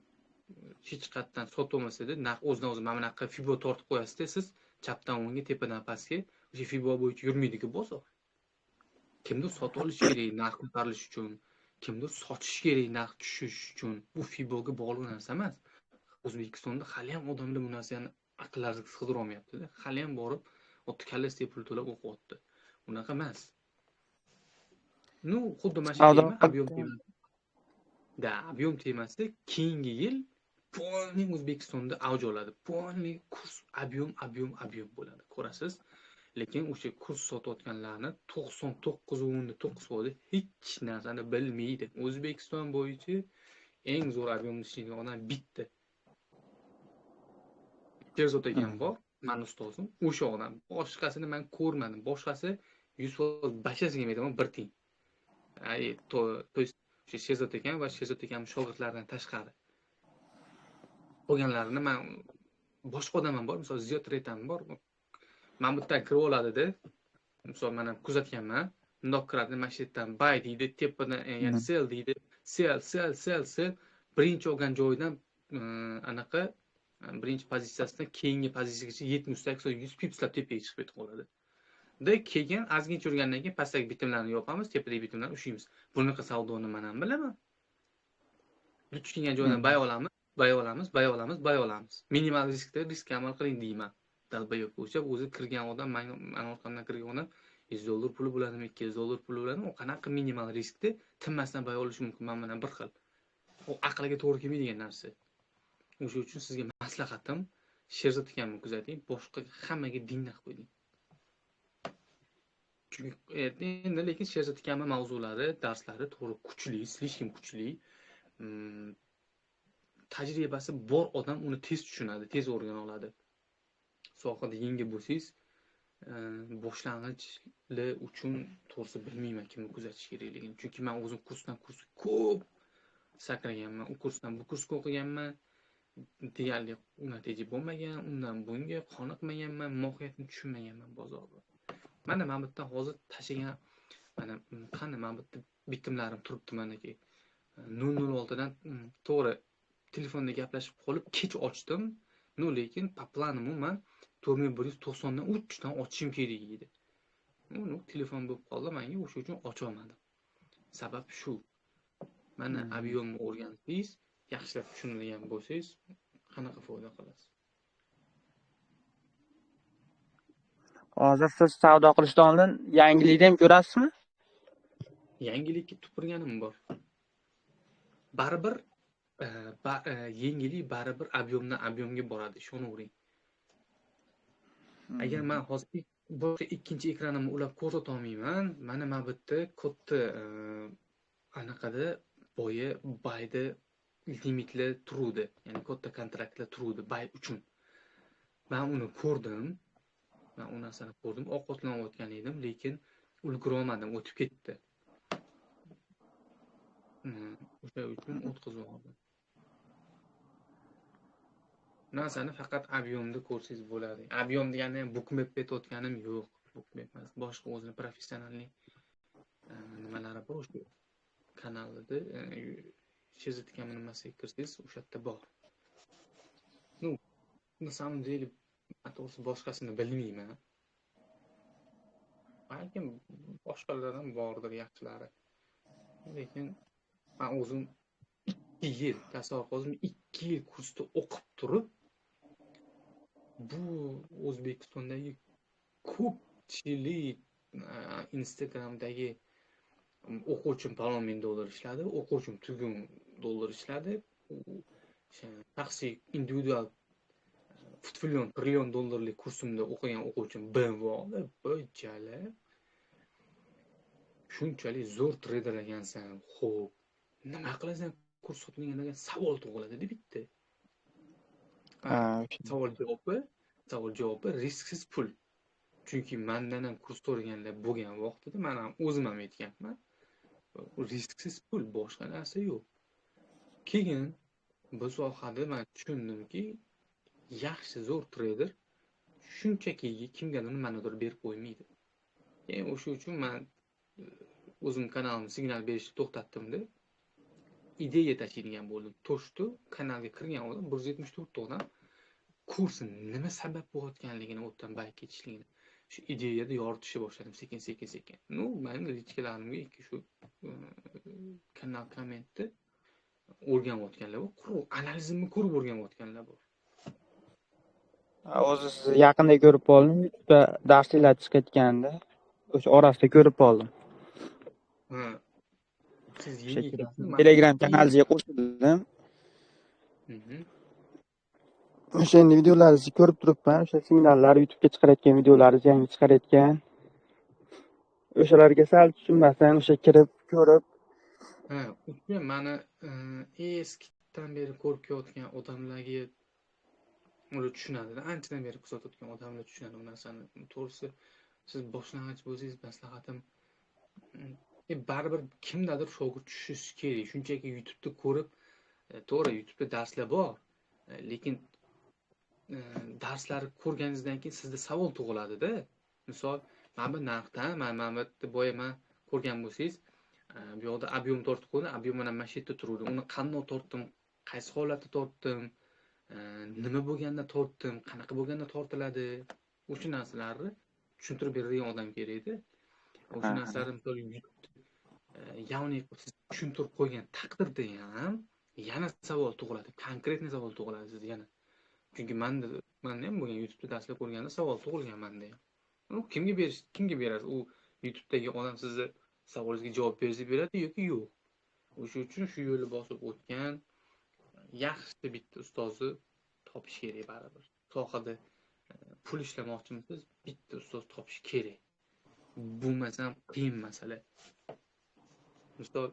[SPEAKER 2] hech qayerdan sotolmasa-da, narx o'zidan o'zi mana bunaqa fibo tortib qo'yasiz-da, siz chapdan o'ngga, tepadan pastga o'sha fibo bo'yicha yurmaydi-ku bozor. Kimdir sotib olish kerak narx ko'tarilishi uchun, kimdir sotish kerak narx tushishi uchun. Bu fiboga bog'liq narsa emas. O'zbekistonda hali ham odamlar bu narsani aqllariga sig'dira olmayapti-da. Hali ham borib, ot kallasiga pul to'lab o'qiyapti. Unaqa emas. Ну, xuddi mana shu tema, объем temasi. Да, объем temasi keyingi yil полный O'zbekistonda avj oladi. Полный kurs объем, объем, объем bo'ladi. Ko'rasiz. Lekin o'sha kurs sotayotganlarni 99.9% hech narsani bilmaydi. O'zbekiston bo'yicha eng zo'r объем ishlaydigan odam bitta. Sherzod akam bor, mani ustozim, o'sha odam. Boshqasini men ko'rmadim. Boshqasi 100% bashasiga aytaman, bir tiyin. То есть o'sha Sherzod akam va Sherzod akam shogirdlaridan tashqari. Qolganlarini men boshqa odam ham bor, misol Ziyod Retam bor. Men bu yerdan kirib oladida. Misol men ham kuzatganman. Bundoq kiradi, mana shu yerdan buy deydi, tepadan, ya'ni sell deydi. Sell, sell, sell, sell. Birinchi olgan joyidan anaqa birinchi pozitsiyasidan keyingi pozitsiyagacha 70-80, 100 pipslab tepaga chiqib ketib qoladi. Da keyin ozgincha yurgandan keyin pastdagi bitimlarni yopamiz, tepadagi bitimlarni ushlaymiz. Bunaqa savdoni men ham bilaman. Duch kelgan joydan buy olamiz, buy olamiz, buy olamiz, buy olamiz. Minimal riskda riskka amal qiling deyman. Долбоёб o'sha o'zi kirgan odam, meni orqamdan kirgan odam $100 puli bo'ladimi, $200 puli bo'ladimi, u qanaqa minimal riskda tinmasdan buy olishi mumkin, men bilan bir xil. U aqlga to'g'ri kelmaydigan narsa. O'sha uchun sizga maslahatim, Sherzod akamni kuzating, boshqa hammaga dinni qilib qo'yding. Chunki endi lekin Sherzod akamning mavzulari, darslari to'g'ri kuchli, слишком kuchli. Tajribasi bor odam uni tez tushunadi, tez o'rgana oladi. Sohada yangi bo'lsangiz, boshlang'ichlar uchun to'g'risi bilmayman kimni kuzatish kerakligini. Chunki men o'zim kursdan kursga ko'p sakraganman, u kursdan bu kursga o'qiganman. Deyarli natija bo'lmagan, undan bunga qoniqmaganman, mohiyatini tushunmaganman bozorda. Mana bu yerdan hozir tashlagan, mana qani mana bu yerda bitimlarim turibdi manaki. 0.06 dan to'g'ri telefonda gaplashib qolib kech ochdim. No, lekin по плану man 4190 dan 3 dan ochishim kerak edi. Uni telefon bo'lib qoldi menga, o'sha uchun ocha olmadim. Sabab shu. Mana объем ni o'rgansangiz, yaxshilab tushunadigan bo'lsangiz, qanaqa foyda qilasiz?
[SPEAKER 4] Hozir siz savdo qilishdan oldin yangilikni ham ko'rasizmi?
[SPEAKER 2] Yangilikka tupurganim bor. Baribir yangilik baribir объем dan объем ga boradi, ishonavering. Agar men hozir boshqa ikkinchi ekranimni ulab ko'rsata olmayman, mana bu yerda katta anaqada boya buyda limitlar turuvdi, ya'ni katta kontraktlar turuvdi buy uchun. Men uni ko'rdim. Men u narsani ko'rdim, ovqatlanayotgan edim, lekin ulgura olmadim, o'tib ketdi. O'sha uchun o'tkazib oldim. Narsani faqat объем da ko'rsangiz bo'ladi. Объем degani ham bookmap aytayotganim yo'q. Bookmap emas, boshqa o'zini professionallik nimalari bor o'sha kanalida. Sherzod akamning nimasiga kirsangiz, o'sha yerda bor. Ну, на самом деле, to'g'risi boshqasini bilmayman. Balkim boshqalardan ham bordir yaxshilari. Lekin men o'zim 2 yil, tasavvur qiling, 2 yil kursda o'qib turib, bu O'zbekistondagi ko'pchilik Instagramdagi o'quvchim falon ming dollar ishladi, o'quvchim tugun dollar ishladi, shaxsiy individual trillion trillion dollarlik kursimda o'qigan o'quvchim BMW oldi. Bojala. Shunchalik zo'r treyder ekansan. Xo'p, nima qilasan kurs sotmagan degan savol tug'iladi bitta. Savol javobi risksiz pul. Chunki mendan ham kurs so'raganlar bo'lgan vaqtida men ham o'zim ham aytganman. Risksiz pul, boshqa narsa yo'q. Keyin bu sohada men tushundimki, Yaxshi, zo'r trader shunchaki kimgadir nimanidir berib qo'ymaydi. Keyin o'sha uchun men o'zim kanalimni signal berishni to'xtatdim-da. Ideya tashiydigan bo'ldim. To'shdi, kanalga kirgan odam 174 ta odam kursni nima sabab bo'layotganligini, o'tdan bayib ketishligini shu ideyada yoritishni boshladim sekin-sekin. Ну, meni lichkalarimga ikki shu kanal kommentni o'rganayotganlar bor, quruq analizimni ko'rib o'rganayotganlar bor.
[SPEAKER 4] O'zi sizni yaqinda ko'rib qoldim, YouTube'da darsliklar chiqayotganda, o'sha orasida ko'rib qoldim.
[SPEAKER 2] Ha. Siz yangi ekansizmi?
[SPEAKER 4] Telegram kanalingizga qo'shildim. O'sha endi videolaringizni ko'rib turibman, o'sha signallar YouTube'ga chiqarayotgan videolaringiz, yangi chiqarayotgan. O'shalarga sal tushunmasam, o'sha kirib ko'rib.
[SPEAKER 2] Ha, o'sha meni eskidan beri ko'rib kelayotgan odamlarga ular tushunadi. Anchadan beri kuzatayotgan odamlar tushunadi bu narsani. To'g'risi, siz boshlang'ich bo'lsangiz, maslahatim baribir kimdadir shogird tushishingiz kerak. Shunchaki YouTube'da ko'rib, to'g'ri, YouTube'da darslar bor, lekin darslarni ko'rganingizdan keyin sizda savol tug'iladi-da. Misol, mana bu narxdan, mana bu yerda boya men ko'rgan bo'lsangiz, bu yoqda ob'yom tortib qo'ydim, ob'yom mana shu yerda turuvdi. Uni qanday tortdim, qaysi holatda tortdim, nima bo'lganda tortdim, qanaqa bo'lganda tortiladi, o'sha narsalarni tushuntirib beradigan odam kerak edi. O'sha narsalarni misol ya'ni siz tushuntirib qo'ygan taqdirda ham yana savol tug'iladi, konkretniy savol tug'iladi sizda yana. Chunki menda ham bo'lgan YouTube'da darslar ko'rganda savol tug'ilgan menda ham. U kimga berish, kimga berasiz? U YouTube'dagi odam sizni savolingizga javob bersa beradi yoki yo'q. O'sha uchun shu yo'lni bosib o'tgan yaxshi bitta ustozni topish kerak baribir. Sohada pul ishlamoqchimisiz, bitta ustoz topish kerak. Bo'lmasam qiyin masala. Misol,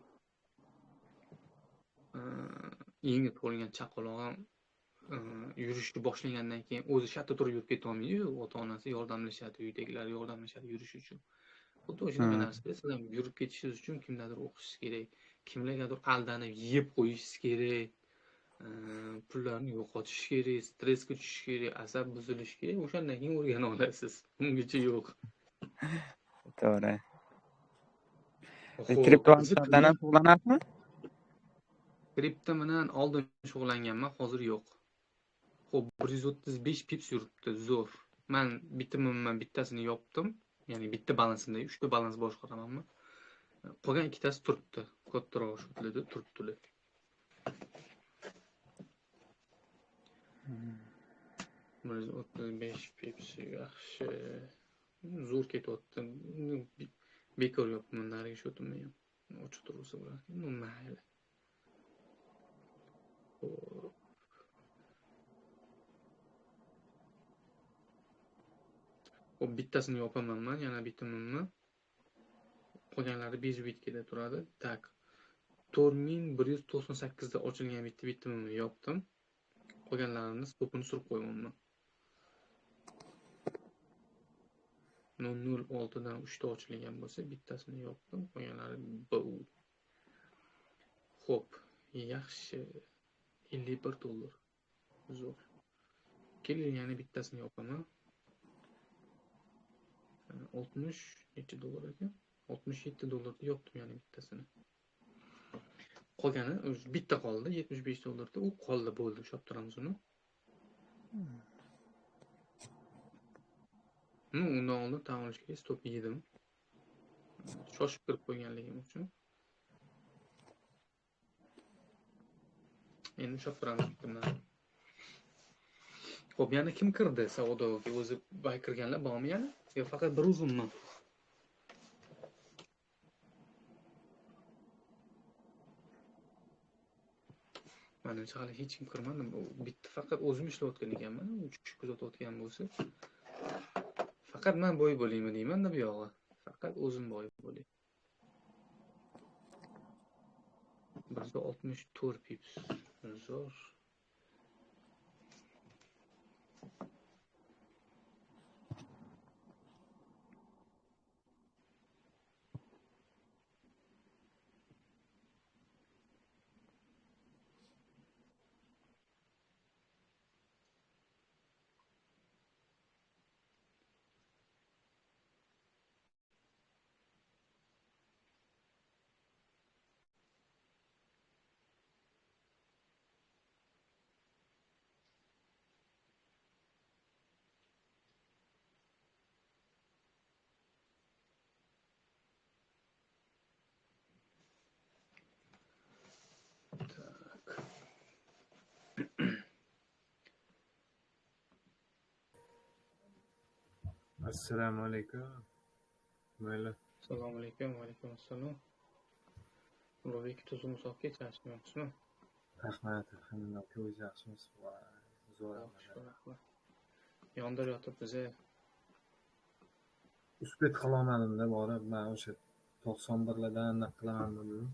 [SPEAKER 2] yangi tug'ilgan chaqaloq ham yurishni boshlagandan keyin o'zi shartta turib yurib keta olmaydi-yu, ota-onasi yordamlashadi, uydagilar yordamlashadi yurish uchun. Xuddi o'shanaqa narsa, siz ham yurib ketishingiz uchun kimdadir o'qishingiz kerak, kimlargadir aldanib yeb qo'yishingiz kerak, pullarni yo'qotish kerak, stressga tushish kerak, asab buzilishi kerak, o'shandan keyin o'rgana olasiz. Ungacha yo'q.
[SPEAKER 4] To'g'ri. Kriptovalyutadan ham shug'ullanasizmi?
[SPEAKER 2] Kripto bilan oldin shug'ullanganman, hozir yo'q. Xo'p, 135 pips yuribdi, zo'r. Men bitimimni bittasini yopdim. Ya'ni bitta balansimda 3 ta balans boshqaramanmi? Qolgan ikkitasi turibdi. Kattaroq shotlarda turibdilar. 135 pips yaxshi. Zo'r ketyapti. Bekor yopman narigi shotimni ham. Ochiq tursa bo'larkan. Ну, mayli. Xo'p, bittasini yopaman men, yana bitimimni. Qolganlari bezbitkada turadi. Tak. 4198 da ochilgan bitta bitimimni yopdim. Qolganlarini stopini surib qo'yganman. 0.06 dan 3 ta ochilgan bo'lsa, bittasini yopdim, qolganlari bu. Xo'p, yaxshi. $51. Zo'r. Keling, yana bittasini yopaman. 60 necha dollar ekan? 67 dollarga yopdim yana bittasini. Qolgani o'zi bitta qoldi, 75 dollarda u qoldi, bo'ldi, ushlab turamiz uni. Undan oldin tan olish kerak, stop yedim. Shoshib kirib qo'yganligim uchun. Endi ushlab turamiz bitimdan. Xo'p, yana kim kirdi savdoga? O'zi bay kirganlar bormi yana? Yo faqat bir o'zimmi? Menimcha hali hech kim kirmadi. Bitta faqat o'zim ishlayotgan ekanman. 3 kishi kuzatayotgan bo'lsa, faqat men boy bo'laymi deyman-da bu yog'i. Faqat o'zim boy bo'lay. 164 pips. Zo'r.
[SPEAKER 5] Assalomu alaykum. Mayli.
[SPEAKER 2] Assalomu alaykum, va alaykum assalom. Ulug'bek tuzukmisiz aka, charchamayapsizmi?
[SPEAKER 5] Rahmat, alhamdulillah, aka, o'zingiz yaxshimisiz? Voy, zo'r.
[SPEAKER 2] Shukur, rahmat. Yondir yotib biza
[SPEAKER 5] Успеть qilolmadimda borib, man o'sha 91lardan anaqa qilaman dedim.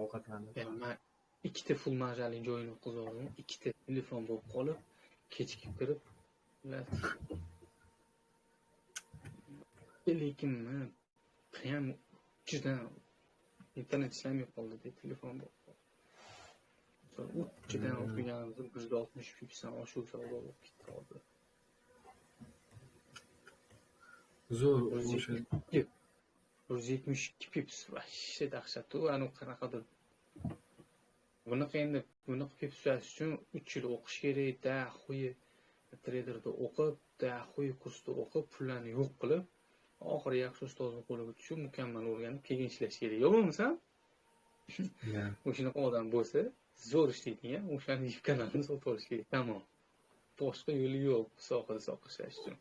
[SPEAKER 5] Ovqatlanib.
[SPEAKER 2] Man ikkita full marjali joyini o'tkazib, ikkita telefon bo'lib qolib, kechikib kirib, lekin man prям juda internet ishlamay qoldi, telefon bo'lib qoldi. Uchidan o'qiganimizda 160 pipsdan oshiq savdo bo'lib ketdi hozir.
[SPEAKER 5] Zo'r o'sha
[SPEAKER 2] 172 pips вообще dahshat. U anu qanaqadir. Bunaqa endi bunaqa pips tuzash uchun 3 yil o'qish kerak, da xuyi treyderda o'qib, da xuyi kursda o'qib, pullarni yo'q qilib, oxiri yaxshi ustozni qo'liga tushib, mukammal o'rganib, keyin ishlash kerak. Yo'q bo'lmasa, o'shanaqa odam bo'lsa, zo'r ishlaydigan, o'shani YouTube kanalini sotib olish kerak, tamom. Boshqa yo'li yo'q bu sohada soha ishlash uchun.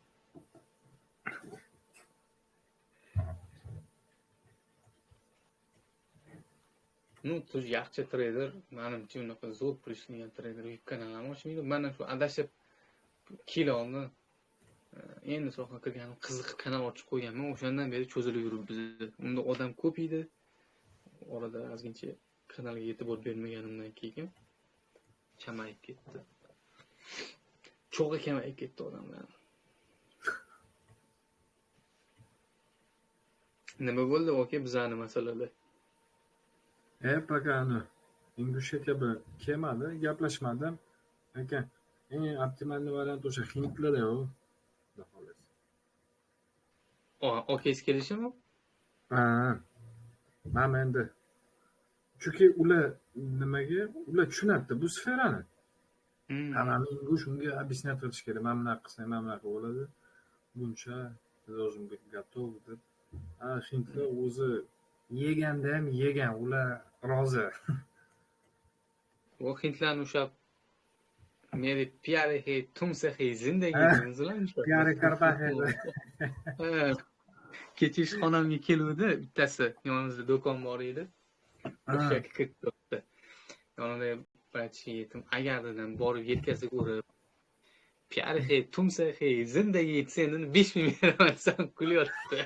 [SPEAKER 2] Ну, yaxshi treyder, menimcha unaqa zo'r pul ishlagan treyder YouTube kanalini ochmaydi. Mana shu adashib kiloni endi sohaga kirganim qiziqib kanal ochib qo'yganman. O'shandan beri cho'zilib yuribmiz. Unda odam ko'p edi. Orada ozgincha kanalga e'tibor bermaganimdan keyin kamayib ketdi. Cho'g'i kamayib ketdi odamlar. Nima bo'ldi aka bizani masalada?
[SPEAKER 5] Пока anu Ingushetiya bilan kelmadi, gaplashmadim. Lekin eng optimalniy variant o'sha hindlarda u. Xudo xohlasa.
[SPEAKER 2] Okeys kelishimi?
[SPEAKER 5] Ha. Mana endi. Chunki ular nimaga? Ular tushunadi bu sferani. Mana Ingush unga объяснять qilish kerak. Mana bunaqa qilsang, mana bunaqa bo'ladi. Buncha должен быть готов deb. Hindlar o'zi yeganda ham yegan, ular rozi.
[SPEAKER 2] U hindlarni o'sha meri pyare he tumse he zindagi deymizlar.
[SPEAKER 5] Pyare karta he.
[SPEAKER 2] Kecha ishxonamga keluvdi bittasi, yonimizda do'kon bor edi. O'sha kirib turibdi. Yonida barcha yetim agar dedim borib yelkasiga urib pyare he tumse he zindagi desa 5000 beraman desam kulyapti.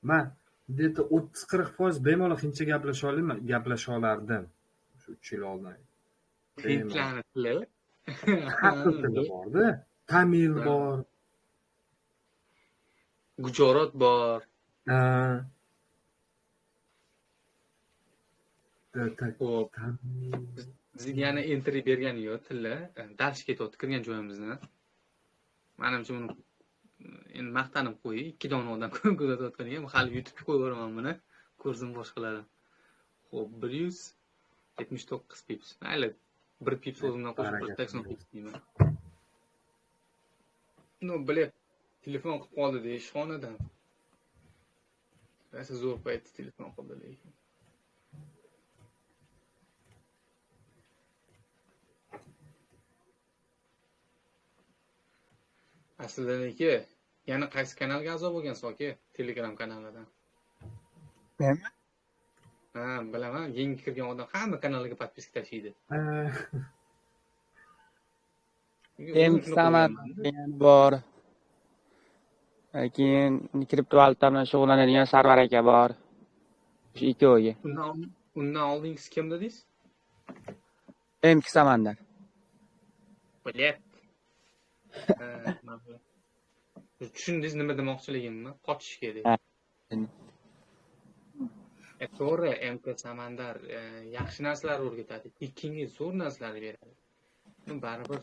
[SPEAKER 5] Man где-то 30-40% bemalol hindcha gaplasha olaman, gaplasha olardim. Shu 3 yil oldin.
[SPEAKER 2] Hindlarni tili
[SPEAKER 5] har xil tili borda. Tamil bor,
[SPEAKER 2] Gujarot bor. Xo'p, bizga yana entry bergani yo'q tilla. Dars ketyapti kirgan joyimizdan. Menimcha uni endi maqtanib qo'yay, 2 dona odam kuzatayotgan ekan, hali YouTube'ga qo'yib yuboraman buni, ko'rsin boshqalar. Xo'p, 179 pips. Mayli, 1 pips o'zimdan qo'shib 180 pips deyman. No, bilib, telefon qilib qoldi deyish ishxonadan. Rosa zo'r paytda telefon qildi lekin. Aslida aka, yana qaysi kanalga a'zo bo'lgansiz aka? Telegram kanalidan.
[SPEAKER 4] Menmi?
[SPEAKER 2] Ha, bilaman, yangi kirgan odam hamma kanalga podpiska tashlaydi.
[SPEAKER 4] Samad degan bor. Keyin kriptovalyuta bilan shug'ullanadigan Sarvar aka bor. Shu ikkoviga.
[SPEAKER 2] Undan oldingisi kim dedingiz?
[SPEAKER 4] MK Samandar.
[SPEAKER 2] Bilet. Tushundingiz nima demoqchiligimni? Qochish kerak. To'g'ri, MK Samandar yaxshi narsalar o'rgatadi, ikkingi zo'r narsalar beradi. Baribir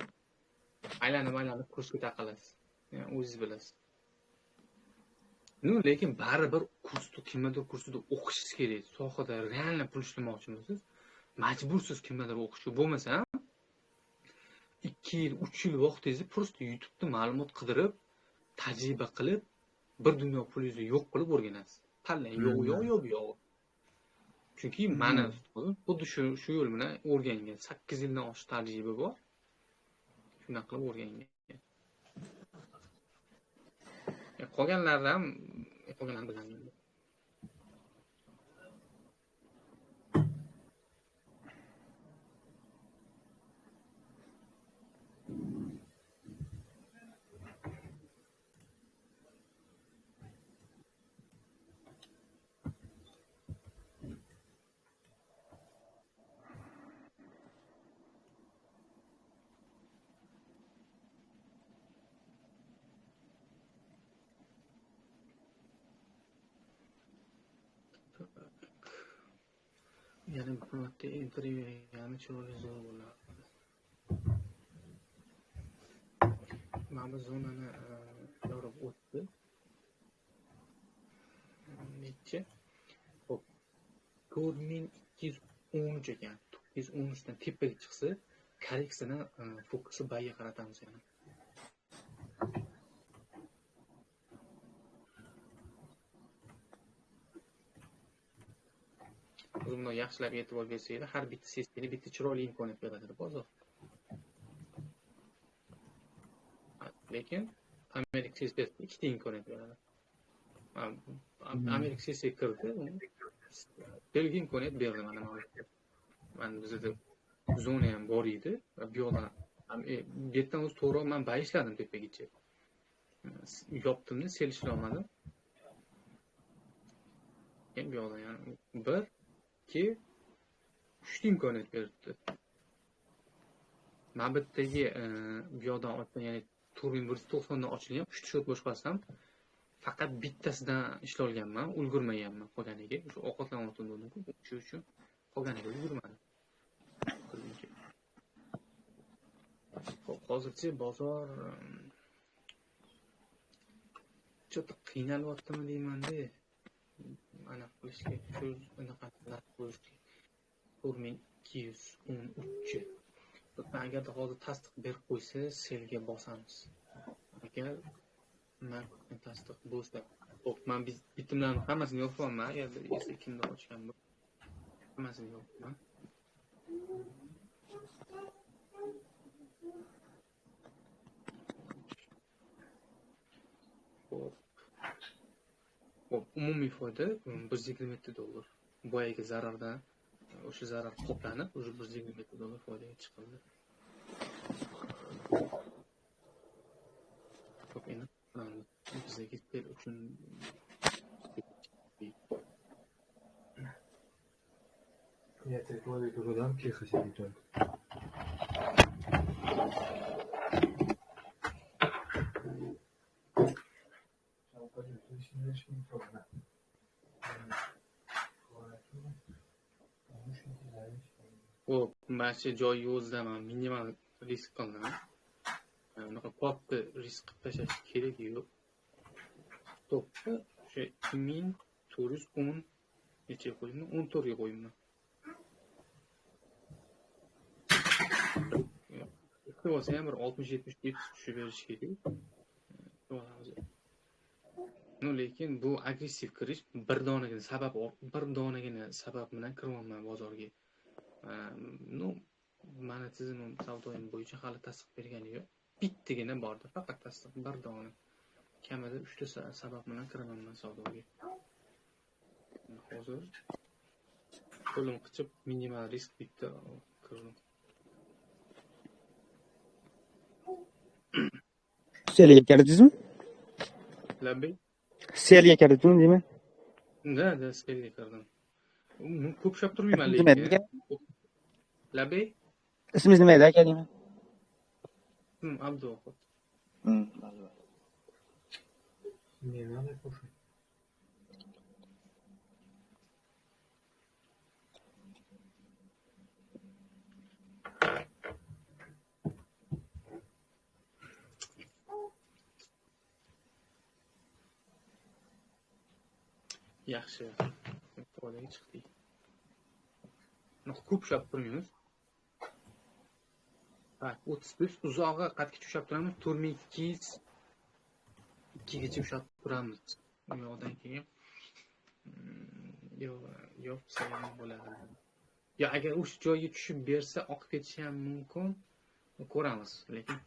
[SPEAKER 2] aylanib-aylanib kursga taqalasiz. Ya'ni o'zingiz bilasiz. No, lekin baribir kursda kimnidir kursida o'qishingiz kerak. Sohada realni pul ishlamoqchimisiz? Majbursiz kimnidir o'qishi. Bo'lmasa 2 yil, 3 yil vaqtingizni просто YouTube'da ma'lumot qidirib, tajriba qilib, bir dunyo pulingizni yo'q qilib o'rganasiz. Tanlang, yo'q, yo'q, yo'q, yo'q. Chunki meni ustozim xuddi shu yo'l bilan o'rgangan. 8 yildan oshiq tajriba bor. Shunaqa qilib o'rgangan. Qolganlari ham qolganlarni bilmayman. Yana bir marta intervyu bergani chiroyli zo'r bo'lardi. Mana bu zonani yorib o'tdi. Necha? Xo'p. 4213 ekan. 213 dan tepaga chiqsa, korreksiyani fokusi buyga qaratamiz yana. Buni yaxshilab e'tibor bersanglar, har bitta sessiyada bitta chiroyli imkoniyat beradi bozor. Lekin Amerika sessiyasida ikkita imkoniyat beradi. Amerika sessiyaga kirdi, belgi imkoniyat berdi mana bu. Mana bizda zona ham bor edi va bu yoqdan bu yerdan o'zi to'g'ri men buy ishladim tepagacha. Yopdimni, sell ishlamadim. Keyin bu yoqdan yana 1 2 3 imkoniyat berdi. Mana bu yerdagi bu yoqdan ochgan, ya'ni 4190 dan ochilgan 3 shot boshqasam faqat bittasidan ishlay olganman, ulgurmaganman qolganiga. O'sha ovqatlanayotgan bo'ldim-ku, o'sha uchun qolganiga ulgurmadim. Xo'p, hozircha bozor cho'ta qiynalyaptimi deyman-da. Aniq qilishga shu anaqa qo'yishga 4213. Agarda hozir tasdiq berib qo'ysa, selga bosamiz. Agar men kutgan tasdiq bo'lsa, xo'p, men bitimlarni hammasini yopyapman. Agarda esa kimdir ochgan bo'lsa, hammasini yopman. Xo'p. Xo'p, umumiy foyda $127. Boyagi zarardan o'sha zarar qoplanib, уже $127 foydaga chiqildi. Xo'p, endi bizga sell uchun
[SPEAKER 5] Я этой клавиатуру дам, тихо сиди только.
[SPEAKER 2] Xo'p, mana shu joyi o'zida man minimal risk qildim. Unaqa katta risk qilib tashlash keragi yo'q. To'pni o'sha 2410 nechaga qo'yibman? 14 ga qo'yibman. Bo'lsa ham bir 60-70 pips tushib berishi kerak. No, lekin bu agressiv kirish bir donagina sabab, bir donagina sabab bilan kiryapman bozorga. No, mani tizimim savdoyim bo'yicha hali tasdiq bergani yo'q. Bittagina bordi, faqat tasdiq bir dona. Kamida 3 ta sabab bilan kiraman men savdoga. Hozir qo'lim qichib minimal risk bitta kirdim.
[SPEAKER 4] Selga kirdingizmi?
[SPEAKER 2] Labbay.
[SPEAKER 4] Selga kirdingizmi deyman?
[SPEAKER 2] Da, da, selga kirdim. Ko'p ushlab turmayman lekin. Labbay.
[SPEAKER 4] Ismingiz nima edi aka deyman?
[SPEAKER 2] Abduvohid.
[SPEAKER 5] Не надо кушать.
[SPEAKER 2] Yaxshi. Foydaga chiqdik. Ko'p ushlab turmaymiz. Tak, 30 pips uzog'i qatgacha ushlab turamiz. 4202 gacha ushlab turamiz. U yoqdan keyin yo'q, ham bo'ladi. Yo, agar o'sha joyga tushib bersa, oqib ketishi ham mumkin. Ko'ramiz, lekin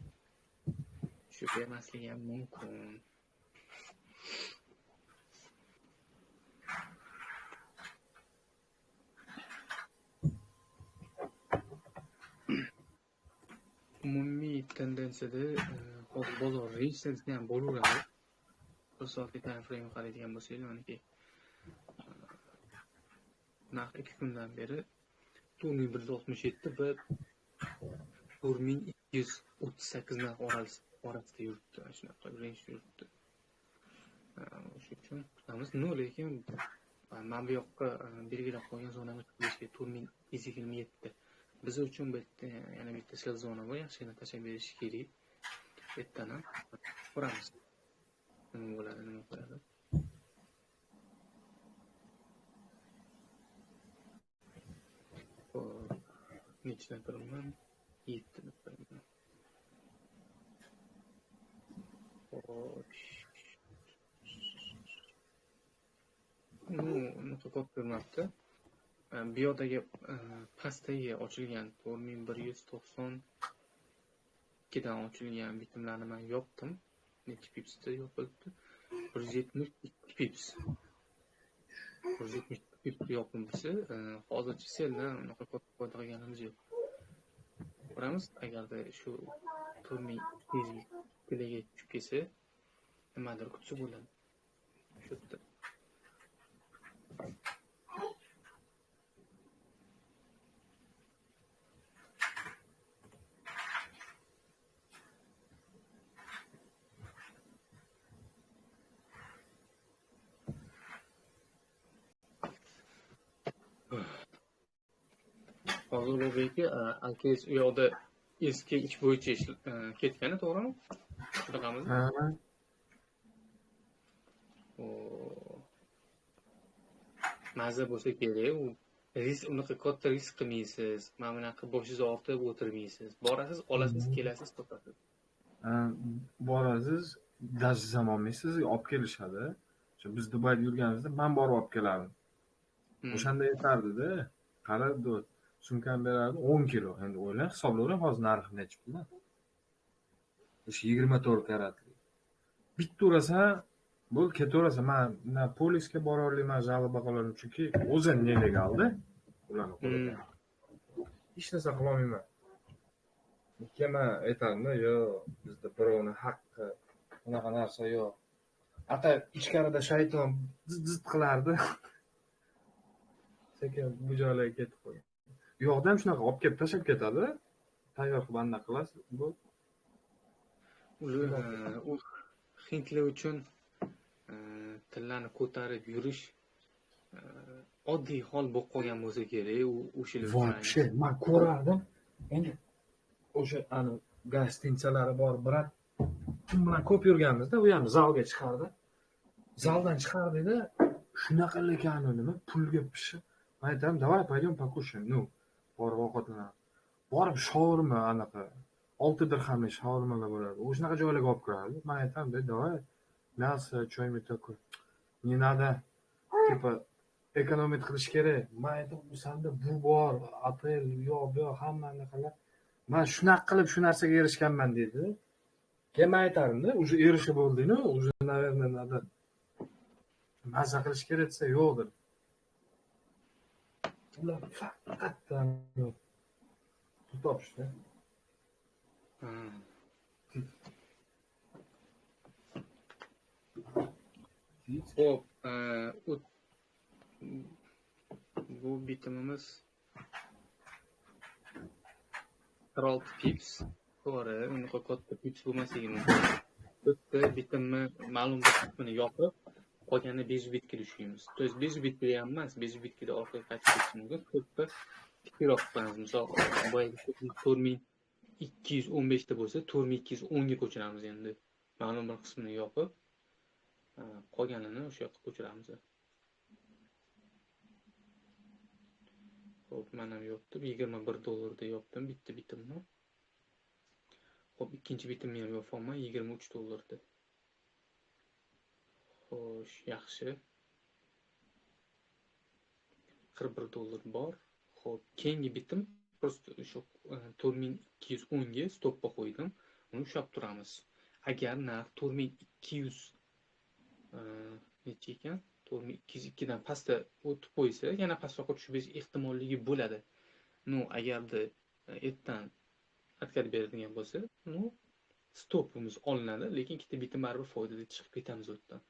[SPEAKER 2] tushib bermasligi ham mumkin. Umumiy tendensiyada hozir bozor resistensni ham bo'laveradi. Bir soatlik time frame qaraydigan bo'lsangiz, maniki narx 2 kundan beri 4167 va 4238 narx orasida yuribdi. Shunaqa range yuribdi. O'sha uchun kutamiz. No, lekin mana bu yoqqa belgilab qo'ygan zonamiz 4227. Biz uchun bu yerda yana bitta sell zona bor, yaxshigina tashlab berish kerak. Bu yerdan ham ko'ramiz. Nima bo'ladi, nima qo'yadi. Xo'p, nechta turibman? 7 deb qo'yaman. Xo'sh. Unaqa ko'p turmabdi. Bu yoqdagi pastdagi ochilgan 4192 dan ochilgan bitimlarni men yopdim. Necha pipsda yopildi? 172 pips. 172 pips yopdim bo'lsa, hozircha selldan unaqa ko'p foyda qilganimiz yo'q. Ko'ramiz, agarda shu 4200 ga tushib kelsa, nimadir kutsa bo'ladi. Shu yerda. Hozir Ulug'bek aka u yoqda eski ich bo'yicha ketgani, to'g'rimi? Shunaqamidi?
[SPEAKER 5] Ha.
[SPEAKER 2] Maza bo'lsa kerak, u risk unaqa katta risk qilmaysiz. Mana bunaqa boshingizni ortib o'tirmaysiz. Borasiz, olasiz, kelasiz, topasiz.
[SPEAKER 5] Borasiz, даже ham olmaysiz, olib kelishadi. O'sha biz Dubayda yurganimizda men borib olib kelardim. O'shanda aytardida, qara, sumkam berardi 10 kilo. Endi o'ylang, hisoblayvering hozir narxi necha puldan. O'sha 24 karatli. Bitta urasan, bo'l ketaverasan. Men na polisga bora olmayman, жалоба qila olmayman, chunki o'zi nelegalda ularni qo'lida. Hech narsa qila olmayman. Keyin men aytardim, yo'q, bizda birovni haqqi, unaqa narsa yo'q. Ata ichkarida shayton ziz qilardi. Sekin bu joylarga ketib qo'ygan. U yoqda ham shunaqa olib kelib tashlab ketadi. Tayyor qilib anaqa qilasiz. Bu
[SPEAKER 2] u hindlar uchun tillarni ko'tarib yurish oddiy hol bo'lib qolgan bo'lsa kerak. U o'shalar
[SPEAKER 5] вообще men ko'rardim. Endi o'sha ani gostinitsalari bor, brat kim bilan ko'p yurganmizda, u ham zalga chiqardi. Zaldan chiqardida shunaqa lekani nima pulga pishib, men aytaman, "Давай пойдем покушаем." Ну, borib ovqatlanamiz. Borib shaurma anaqa 6 dirhamlik shaurmalar bo'ladi. O'shanaqa joylarga olib kiradi. Men aytaman, "Давай мясо, что-нибудь такое." Не надо. Типа экономить qilish kerak. Men aytaman, "Bu senda bu bor, otel, u yoq, bu yoq, hamma anaqalar." Men shunaqa qilib shu narsaga erishganman dedi. Keyin men aytardim-da, "Уже erishib bo'lding-ku, уже, наверное, надо maza qilish kerak" desa, yo'q dedi. Ular faqat pul topishdi.
[SPEAKER 2] Xo'p, bu bitimimiz 46 pips. To'g'ri, unaqa katta pips bo'lmasligi mumkin. Bitta bitimni ma'lum bir qismini yopib, qolganini 5 bitga tushiramiz. To есть 5 bitga ham emas, 5 bitga orqaga qaytib ketishi mumkin. Ko'pda tikroq qilamiz. Misol, boyagi 4215 ta bo'lsa, 4210 ga ko'chiramiz endi. Ma'lum bir qismini yopib, qolganini o'sha yoqqa ko'chiramiz. Xo'p, men ham yopdim. 21 dollarda yopdim bitta bitimni. Xo'p, ikkinchi bitimni ham yopolman 23 dollarda. Xo'sh, yaxshi. 41 dollar bor. Xo'p, keyingi bitim просто o'sha 4210 ga stoppa qo'ydim. Uni ushlab turamiz. Agar narx 4200 necha ekan? 4202 dan pastda o'tib qo'ysa, yana pastroqqa tushib ketish ehtimolligi bo'ladi. No, agarda ertan Откат beradigan bo'lsa, ну, stopimiz olinadi, lekin ikkita bitim baribir foydada chiqib ketamiz u yerdan.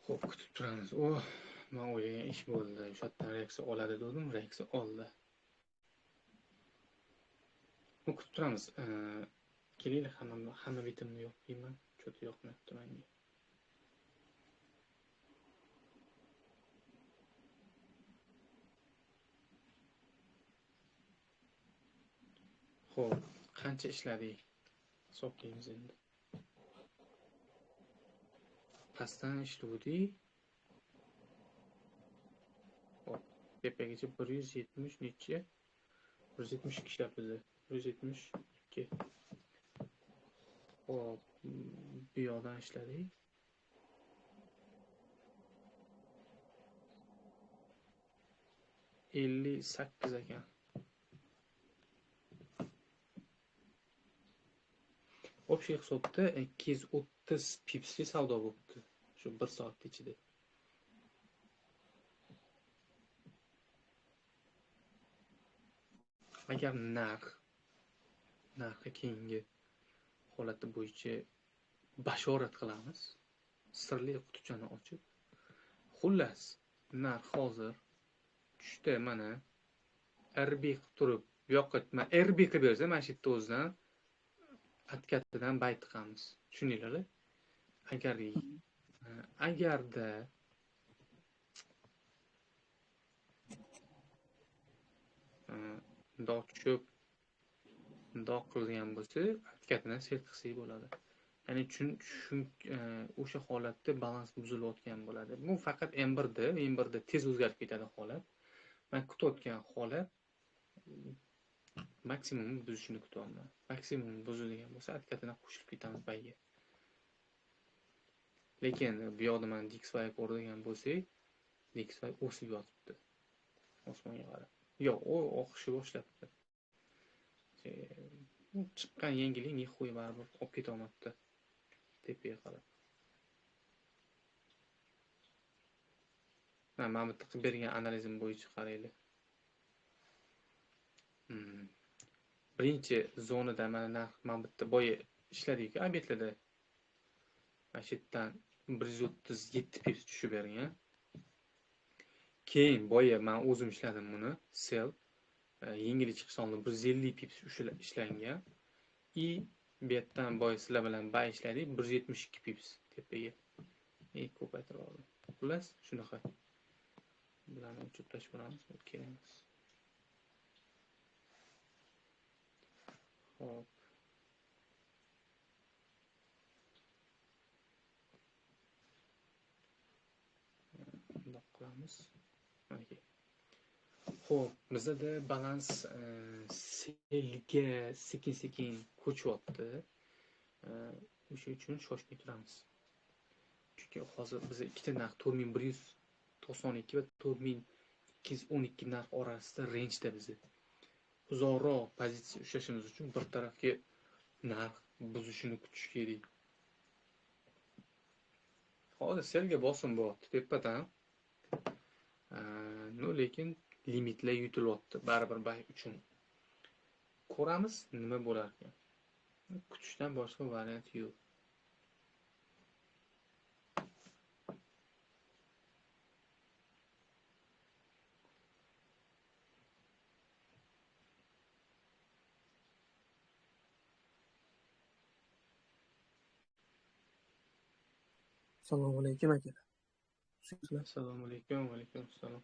[SPEAKER 2] Xo'p, kutib turamiz. Oh, men o'ylagan ish bo'ldi. O'sha yerdan reaksiya oladi dedim, reaksiya oldi. Bu kutib turamiz. Kelinglar, hamma bitimni yoqmayman. Cho'ti yoqmayapti menga. Xo'p, qancha ishladik? Hisoblaymiz endi. Pastdan ishlovdik. Hop, tepagacha 170 necha? 172 ishlabmiz. 172. Hop, bu yoqdan ishladik. 58 ekan. Общий hisobda 230 pipsli savdo bo'libdi shu 1 soat ichida. Agar narxi keyingi holati bo'yicha bashorat qilamiz, sirli qutichani ochib, xullas narx hozir tushdi, mana RB qilib turib, bu yoqqa RB qilib bersa, mana shu yerda o'zidan откatidan bay tiqamiz. Tushundinglar? Agarda bundoq tushib, bundoq qilgan bo'lsa, откatidan sel qilsak bo'ladi. Ya'ni o'sha holatda balans buzilayotgan bo'ladi. Bu faqat M1da, M1da tez o'zgarib ketadi holat. Men kutayotgan holat maksimum buzishini kutyapman. Maksimum buzilgan bo'lsa, откatidan qo'shilib ketamiz bayga. Lekin bu yoqda mana DXY ko'radigan bo'lsak, DXY o'sib yotibdi. Osmonga qarab. Yo'q, u oqishni boshlabdi. Chiqqan yangilik nixuy baribir olib keta olmabdi tepaga qarab. Mana bu qilib bergan analizim bo'yicha qaraylik. Birinchi zonada mana narx mana bu yerda boya ishladik-ku, obyektlarda. Mana shu yerdan 137 pips tushib bergan. Keyin boya men o'zim ishladim buni, sell yengil chiqish oldin 150 pips ishlangan. I bu yerdan boya sizlar bilan buy ishladik 172 pips tepaga. Ko'paytirib oldim. Xullas, shunaqa. Bularni o'chirib tashlab olamiz, kerak emas. Xo'p. Bundoq qilamiz. Xo'p, bizda balans selga sekin-sekin ko'chyapti. O'sha uchun shoshmay turamiz. Chunki hozir biz ikkita narx 4192 va 4212 narx orasida rangeda bizni. Uzoqroq pozitsiya ushlashimiz uchun bir tarafga narx buzishini kutish kerak. Hozir selga bosim bo'lyapti tepadan. No, lekin limitlar yutilyapti baribir bay uchun. Ko'ramiz nima bo'lar ekan. Kutishdan boshqa variant yo'q.
[SPEAKER 6] Assalomu alaykum akalar.
[SPEAKER 2] Assalomu alaykum, va alaykum assalom.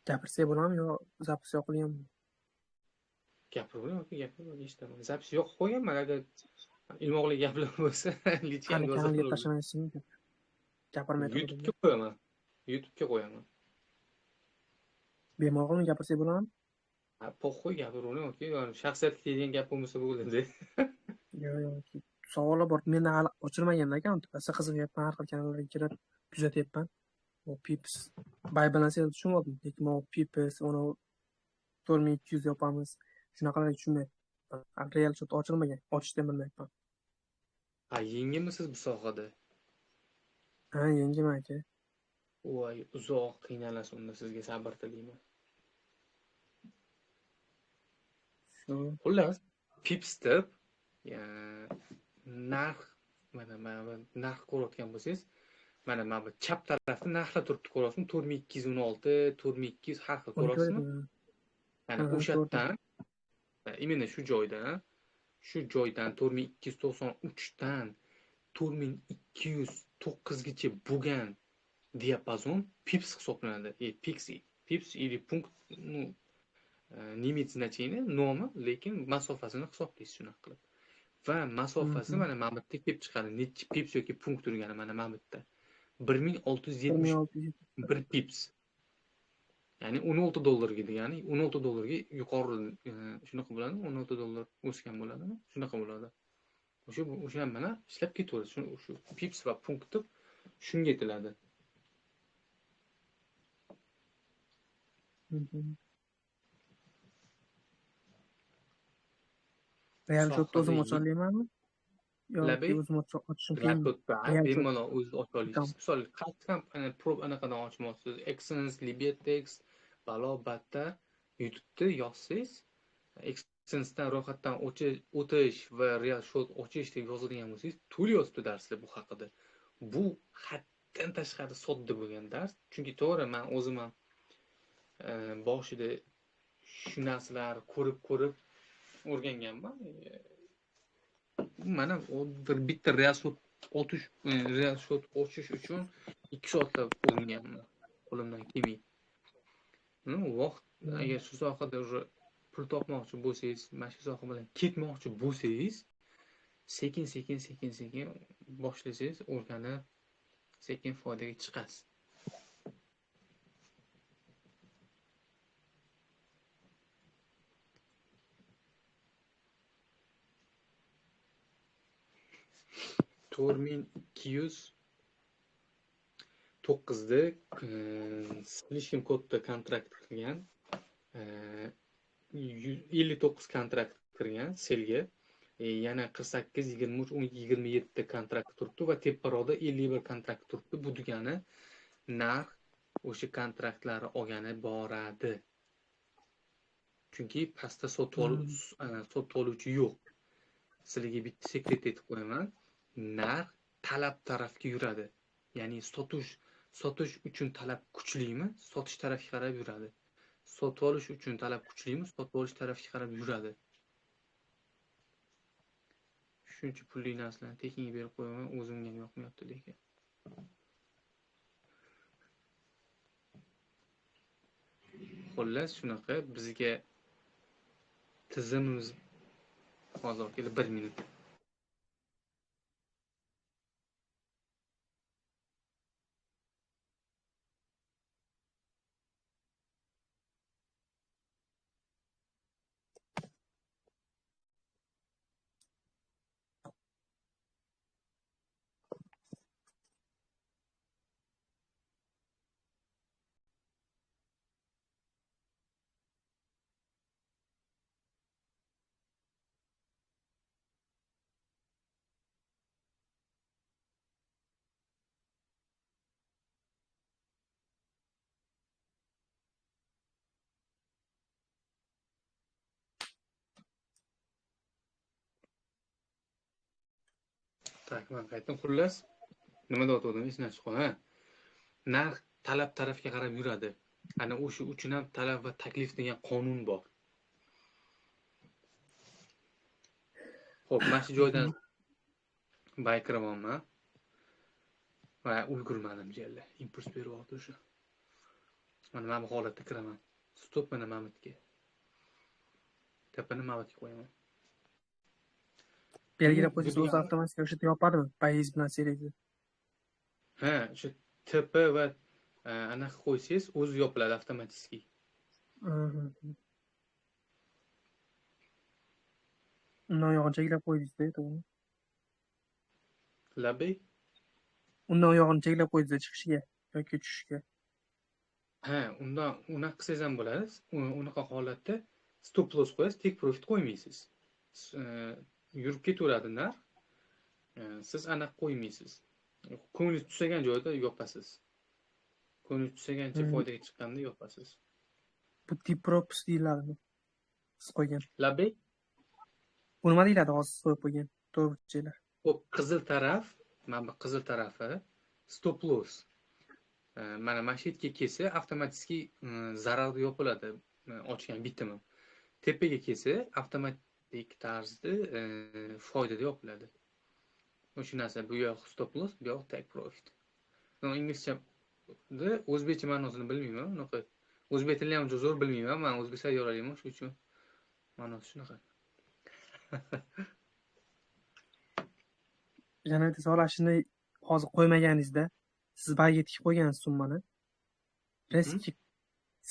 [SPEAKER 6] Gapirsak bo'ladimi yo zapis yoqilganmi?
[SPEAKER 2] Gapirib aka, gapirib eshitaman. Zapis yo'q qo'yganman, agar ilmoqli gaplar bo'lsa, lichkan
[SPEAKER 6] kanalga tashlamaysizmi? Gapirmay turib.
[SPEAKER 2] YouTube'ga qo'yaman. YouTube'ga qo'yaman.
[SPEAKER 6] Bemalol gapirsak bo'ladimi?
[SPEAKER 2] Poxoy gapiravering aka, ya'ni shaxsiyatga tegadigan gap bo'lmasa bo'ladi.
[SPEAKER 6] Yo'q, yo'q. Savollar bor. Menda hali ochilmagan akkaunt. Rosa qiziqyapman, har xil kanallarga kirib kuzatyapman. O pips buy balance tushunmadim, lekin o pips uni 4200 yopamiz. Shunaqalarga tushunmayapman. Hali real счет ochilmagan, ochishni ham bilmayapman.
[SPEAKER 2] Ha, yengilmisiz bu sohada?
[SPEAKER 6] Ha, yengiman aka.
[SPEAKER 2] Voy, uzoq qiynalasiz unda, sizga sabr tilayman.
[SPEAKER 6] Shu.
[SPEAKER 2] Xullas, pips deb narx, mana bu narx ko'rayotgan bo'lsangiz, mana bu chap tarafda narxlar turibdi, ko'ryapsizmi? 4216, 4200 har xil ko'ryapsizmi? Mana o'sha yerdan, именно shu joydan, 4293 dan 4209 gacha bo'lgan diapazon pips hisoblanadi. Pips или punkt, ну, не имеет значения, nomi, lekin masofasini hisoblaysiz shunaqa qilib. Va masofasi mana bu yerda kelib chiqadi. Necha pips yoki punkt turgani mana bu yerda. 1671 pips. Ya'ni 16 dollarga degani, 16 dollarga yuqori shunaqa bo'ladimi? 16 dollar o'sgan bo'ladimi? Shunaqa bo'ladi. O'sha mana ishlab ketaveradi. Shu pips va punkt deb shunga aytiladi.
[SPEAKER 6] Real shotni o'zim ocha olmaymanmi? Yoki o'zim ochishim qiyin.
[SPEAKER 2] Bemalol o'zingiz ocha olasiz. Misol, qaysi kompaniya prob anaqadan ochmoqchisiz? Exxon, Libertex, balo battar YouTube'da yozsangiz, Exxon'dan ro'yxatdan o'tish va real shot ochish deb yozadigan bo'lsangiz, to'la yozibdi darslar bu haqida. Bu haddan tashqari sodda bo'lgan dars. Chunki to'g'ri, men o'zim ham boshida shu narsalarni ko'rib o'rganganman. Mana bitta real shot otish, real shot ochish uchun 2 soatlab o'rganganman. Qo'limdan kelmay. Vaqt, agar shu sohada уже pul topmoqchi bo'lsangiz, mana shu soha bilan ketmoqchi bo'lsangiz, sekin boshlasangiz, o'rganib, sekin foydaga chiqasiz. $4209da слишком katta kontrakt qilgan, 59 kontrakt kirgan selga, yana 48, 23, 27 kontrakt turibdi va teparoqda 51 kontrakt turibdi. Bu degani narx o'sha kontraktlarni olgani boradi. Chunki pastda sotib oluvchi yo'q. Sizlarga bitta sekret aytib qo'yaman. Narx talab tarafga yuradi. Ya'ni sotish uchun talab kuchlimi, sotish tarafga qarab yuradi. Sotib olish uchun talab kuchlimi, sotib olish tarafga qarab yuradi. Shuncha pulli narsalarni tekinga berib qo'yaman, o'zimga ham yoqmayapti lekin. Xullas, shunaqa bizga tizimimiz hozir kelib 1 minut. Tak, men qaytdim. Xullas, nima deyotgandim esimdan chiqdi, ha? Narx talab tarafga qarab yuradi. Ana o'sha uchun ham talab va taklif degan qonun bor. Xo'p, mana shu joydan bay kiramanman. Va ulgurmadim jalla. Impuls berib oldi o'sha. Mana bu holatda kiraman. Stop mana mamitga. Tepani mamitga qo'yaman.
[SPEAKER 6] Belgilab qo'ysangiz o'zi avtomatik o'sha yerda yopadimi? Payiz bilan seriyada.
[SPEAKER 2] Ha, o'sha TP va anaqa qo'ysangiz o'zi yopiladi avtomatik.
[SPEAKER 6] Undan oyog'ini cheklab qo'ydingiz-da, to'g'rimi?
[SPEAKER 2] Labbay?
[SPEAKER 6] Undan oyog'ini cheklab qo'ydingiz chiqishiga yoki tushishga.
[SPEAKER 2] Ha, undan unaqa qilsangiz ham bo'ladi. Unaqa holatda stop loss qo'yasiz, take profit qo'ymaysiz. Yurib ketaveradi narx. Siz aniq qo'ymaysiz. Ko'nglingiz tusagan joyda yopasiz. Ko'nglingiz tusagancha foydaga chiqqanda yopasiz.
[SPEAKER 6] Bu take profit deyiladimi? Siz qo'ygan.
[SPEAKER 2] Labbay?
[SPEAKER 6] Bu nima deyiladi hozir siz qo'yib qo'ygan to'rtburchaklar?
[SPEAKER 2] Xo'p, qizil taraf, mana bu qizil tarafi stop loss. Mana shu yerga kelsa avtomatik zararda yopiladi ochgan bitimim. Tepaga kelsa avtomatik tarzda foydada yopiladi. O'sha narsa, bu yoq stop loss, bu yoq take profit. Inglizchada o'zbekcha ma'nosini bilmayman, unaqa o'zbek tilini ham zo'r bilmayman, men o'zbek sayyoralikman, shuning uchun ma'nosi shunaqa.
[SPEAKER 6] Yana bitta savol, shuni hozir qo'ymaganingizda siz bayga tikib qo'ygansiz summani. Risk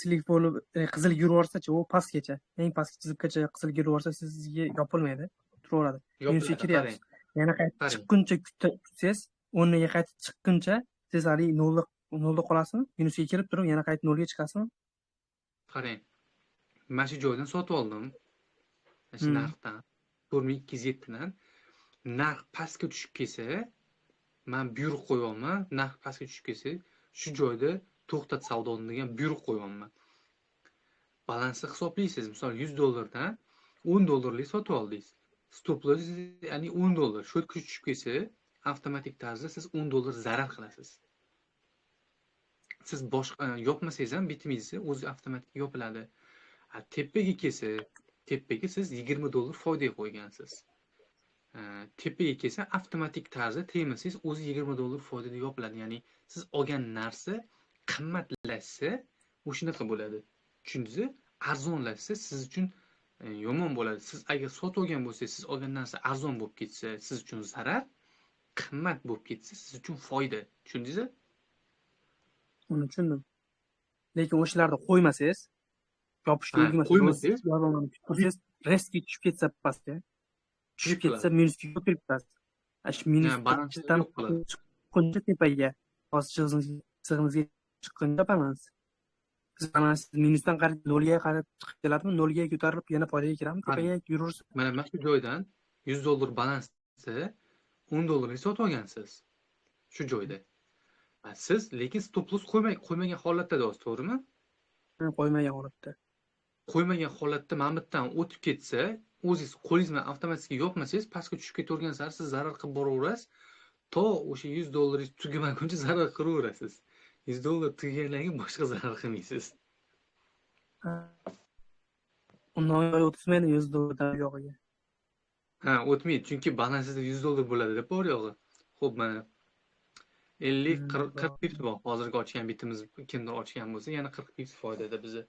[SPEAKER 6] slik bo'lib qizil yurib yuborsa-chi, u pastgacha, eng pastki chizikkacha qizil yurib yuborsa sizga yopilmaydi, turaveradi. Minusga kiryapsiz. Yana qaytib chiqquncha kutsangiz, o'rniga qaytib chiqquncha siz haligi nolda qolasizmi? Minusga kirib turib yana qaytib nolga chiqasizmi?
[SPEAKER 2] Qarang. Mana shu joydan sotib oldim. Mana shu narxdan 4207 dan narx pastga tushib kelsa, men buyruq qo'yapman, narx pastga tushib kelsa, shu joyda to'xtat savdoni degan buyruq qo'yapman. Balansni hisoblaysiz. Misol $100 dan $10 dollarlik sotib oldingiz. Stop loss, ya'ni $10. Shu yerga tushib kelsa, avtomatik tarzda siz $10 zarar qilasiz. Siz boshqa yopmasangiz ham bitmingizni o'zi avtomatik yopiladi. Tepaga kelsa, tepaga siz $20 foyda qo'ygansiz. Tepaga kelsa avtomatik tarzda tegmasangiz o'zi $20 foydada yopiladi. Ya'ni siz olgan narsa qimmatlashsa o'shanaqa bo'ladi. Tushundingizmi? Arzonlashsa siz uchun yomon bo'ladi. Siz agar sotib olgan bo'lsangiz, siz olgan narsa arzon bo'lib ketsa, siz uchun zarar, qimmat bo'lib ketsa, siz uchun foyda. Tushundingizmi?
[SPEAKER 6] Uni tushundim. Lekin o'shalarni qo'ymasangiz, yopishga ulgurmasangiz, yopmasangiz, riskga tushib ketsa pastga, tushib ketsa minusga ko'tarib ketasiz. Shu minusdan chiqquncha tepaga, hozir chizig'imizga chiqquncha balans. Siz balans minusdan qarab nolga qarab chiqib keladimi? Nolga ko'tarilib yana foydaga kiradimi? Tepaga yurursiz.
[SPEAKER 2] Mana shu joydan $100 balansda $10 sotib olgansiz. Shu joyda. Siz lekin stop loss qo'ymagan holatda deyapsiz, to'g'rimi?
[SPEAKER 6] Qo'ymagan holatda.
[SPEAKER 2] Qo'ymagan holatda mana bu yerdan o'tib ketsa, o'zingiz qo'lingiz bilan avtomatik yopmasangiz, pastga tushib ketavergan sari siz zarar qilib boraverasiz. To o'sha $100 tugamaguncha zarar qilaverasiz. $100 tugagandan keyin boshqa zarar qilmaysiz.
[SPEAKER 6] Undan o'tmaydi $100 yog'iga.
[SPEAKER 2] Ha, o'tmaydi, chunki balansida $100 bo'ladi deb bor yog'i. Xo'p, mana 50-40 pips bor. Hozirgi ochgan bitimiz kimdir ochgan bo'lsa, yana 40 pips foydada biza.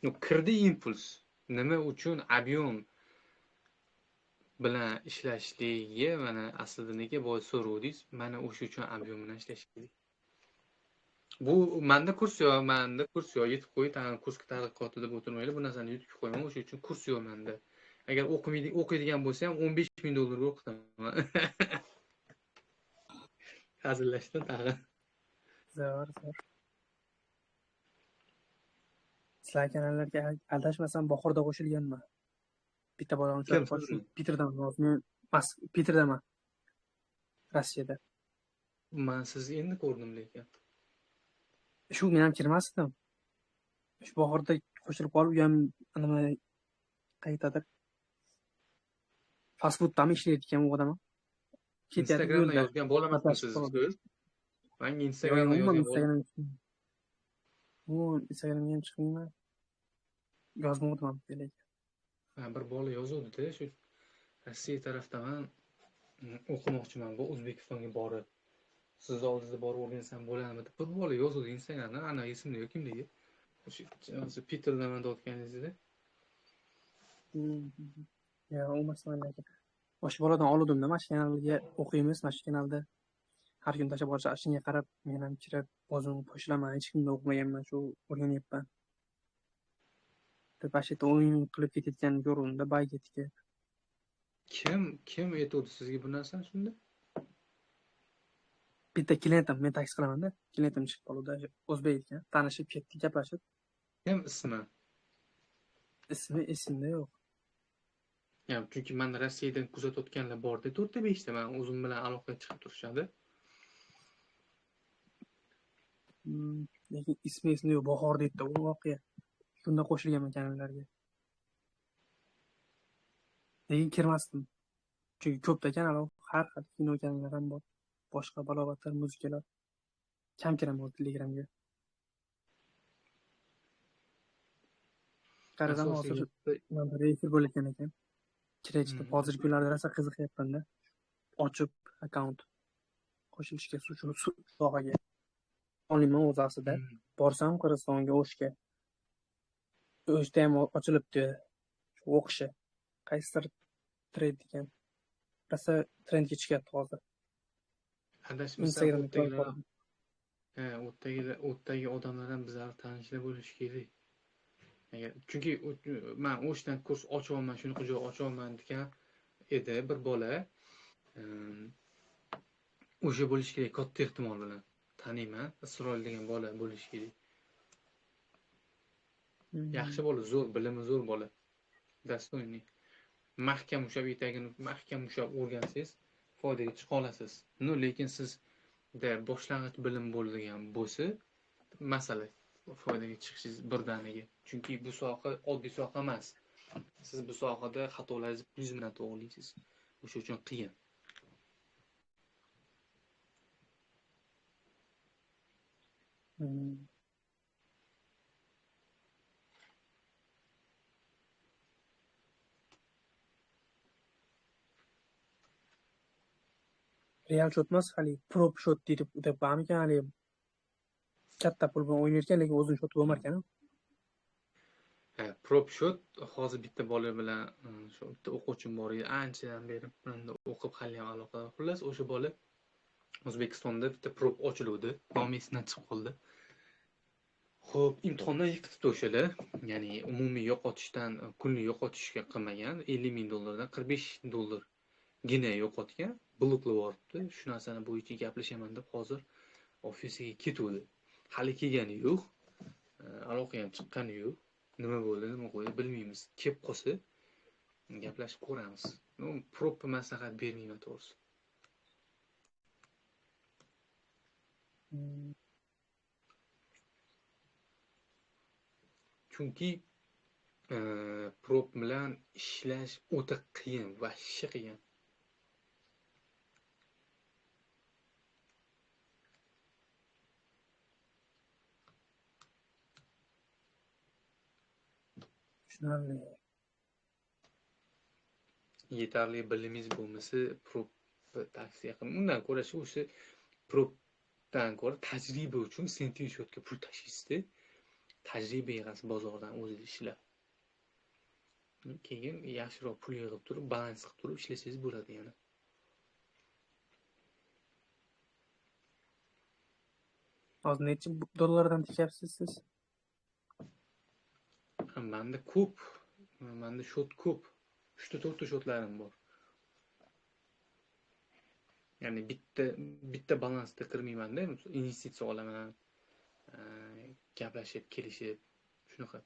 [SPEAKER 2] No, kirdi impuls. Nima uchun объем bilan ishlashligiga mana aslida nega boy so'rovdingiz? Mana o'sha uchun объем bilan ishlash kerak. Bu menda kurs yo'q, menda kurs yo'q. Yetib qo'y, kursga targ'ibotda deb o'tirmaylik. Bu narsani yutib qo'yman, o'sha uchun kurs yo'q menda. Agar o'qiydigan bo'lsa ham $15,000 ga o'qitaman. Hazillashdim tag'in.
[SPEAKER 6] Zo'r, zo'r. Sizlar kanallarga adashmasam Bahorda qo'shilganman. Bitta bolani uchratib qoldim. Peterdan, men Peterdaman. Rossiyada.
[SPEAKER 2] Men sizni endi ko'rdim lekin.
[SPEAKER 6] Shu men ham kirmasdim. Shu Bahorda qo'shilib qolib, u ham nima qayerdadir. Fast fooddami ishlaydi ekan u odam.
[SPEAKER 2] Instagramda yozgan bo'lamasmisiz siz? Menga Instagramda yozgan.
[SPEAKER 6] Bu Instagramga ham chiqmayman. Yozmadim ham lekin.
[SPEAKER 2] Ha, bir bola yozuvdi-da, shu Rossiya tarafdaman, o'qimoqchiman, bu O'zbekistonga borib, siz oldingizda borib o'rgansam bo'ladimi deb bir bola yozuvdi Instagramda, ana esimda yo'q kimligi. O'sha Peterdaman deyotganingizda.
[SPEAKER 6] Ya, u masalan lekin. O'sha boladan oldim-da, mana shu kanalga o'qiymiz, mana shu kanalda har kun tashlab borsa, shunga qarab men ham kirib o'zim qo'shilaman, hech kimda o'qimaganman, shu o'rganyapman. Deb mana shu yerda o'yin qilib ketayotganini ko'rdimda, bayga tikib.
[SPEAKER 2] Kim aytuvdi sizga bu narsani shunda?
[SPEAKER 6] Bitta klientim, men taksi qilamanda, klientim chiqib qoldi, o'zbek ekan, tanishib ketdik, gaplashib.
[SPEAKER 2] Kim ismi?
[SPEAKER 6] Ismi esimda yo'q.
[SPEAKER 2] Ya, chunki meni Rossiyadan kuzatayotganlar borda, 4-5 ta men o'zim bilan aloqaga chiqib turishadi.
[SPEAKER 6] Lekin ismi esimda yo'q, Bahor deydi u voqea. Shunda qo'shilganman kanallarga. Lekin kirmasdim. Chunki ko'pda kanal, har xil kino kanallar ham bor. Boshqa balobatlar, muzikalar. Kam kiraman Telegramga. Qarasam hozir efir bo'layotgan ekan. Kiraychi hozirgi kunlarda rosa qiziqyapman-da. Ochib akkaunt qo'shilishga shu sohaga. Olmayman o'z aslida. Borsam Qirg'izistonga, O'shga. O'shda ham ochilibdi shu o'qishi. Qaysidir trend ekan. Rosa trendga chiqyapti hozir.
[SPEAKER 2] Adashmasam o'tdagi odamlar ham bizlarni tanishlar bo'lishi kerak. Agar chunki men O'shdan kurs ochyapman, shunaqa joy ochyapman degan edi bir bola. O'sha bo'lishi kerak katta ehtimol bilan. Taniyman, Isroil degan bola bo'lishi kerak. Yaxshi bola, zo'r, bilimi zo'r bola. Достойный. Mahkam ushlab etagini mahkam ushlab o'rgansangiz foydaga chiqa olasiz. No, lekin sizda boshlang'ich bilim bo'lgan bo'lsa, masala foydaga chiqishingiz birdaniga. Chunki bu soha oddiy soha emas. Siz bu sohada xatolaringizni pulingiz bilan to'g'rilaysiz. O'sha uchun qiyin.
[SPEAKER 6] Real shot emas, hali prop shot deydi deb barmikan, hali katta pul bilan o'ynayotgan, lekin o'zini shoti bo'lmar ekan.
[SPEAKER 2] Ha, prop shot hozir bitta bola bilan shu bitta o'quvchim bor edi, anchadan beri bilan o'qib hali ham aloqador. Xullas, o'sha bola O'zbekistonda bitta prop ochiluvdi, nomi esidan chiqib qoldi. Xo'p, imtihondan yiqitibdi o'shalar, ya'ni umumiy yo'qotishdan kunlik yo'qotishga qilmagan, 50 ming dollardan 45 dollargina yo'qotgan, bloklab yuboribdi. Shu narsani bo'yicha gaplashaman deb hozir ofisiga ketuvdi. Hali kelgani yo'q, aloqa ham chiqqani yo'q. Nima bo'ldi, nima qo'ydi bilmaymiz. Kelib qolsa gaplashib ko'ramiz. Prop maslahat bermayman to'g'risi. Chunki prop bilan ishlash o'ta qiyin, vahshiy qiyin.
[SPEAKER 6] Tushunarli.
[SPEAKER 2] Yetarli bilimingiz bo'lmasa prop tavsiya qilmayman. Undan ko'ra shu o'sha propdan ko'ra tajriba uchun sentin shotga pul tashlaysizda. Tajriba yig'asiz bozordan o'zingiz ishlab. Keyin yaxshiroq pul yig'ib turib, balans qilib turib ishlasangiz bo'ladi yana.
[SPEAKER 6] Hozir necha dollardan tikyapsiz siz?
[SPEAKER 2] Menda ko'p, menda shot ko'p. 3-4 ta shotlarim bor. Ya'ni bitta balansda kirmayman-da, investitsiya olaman, gaplashib, kelishib, shunaqa.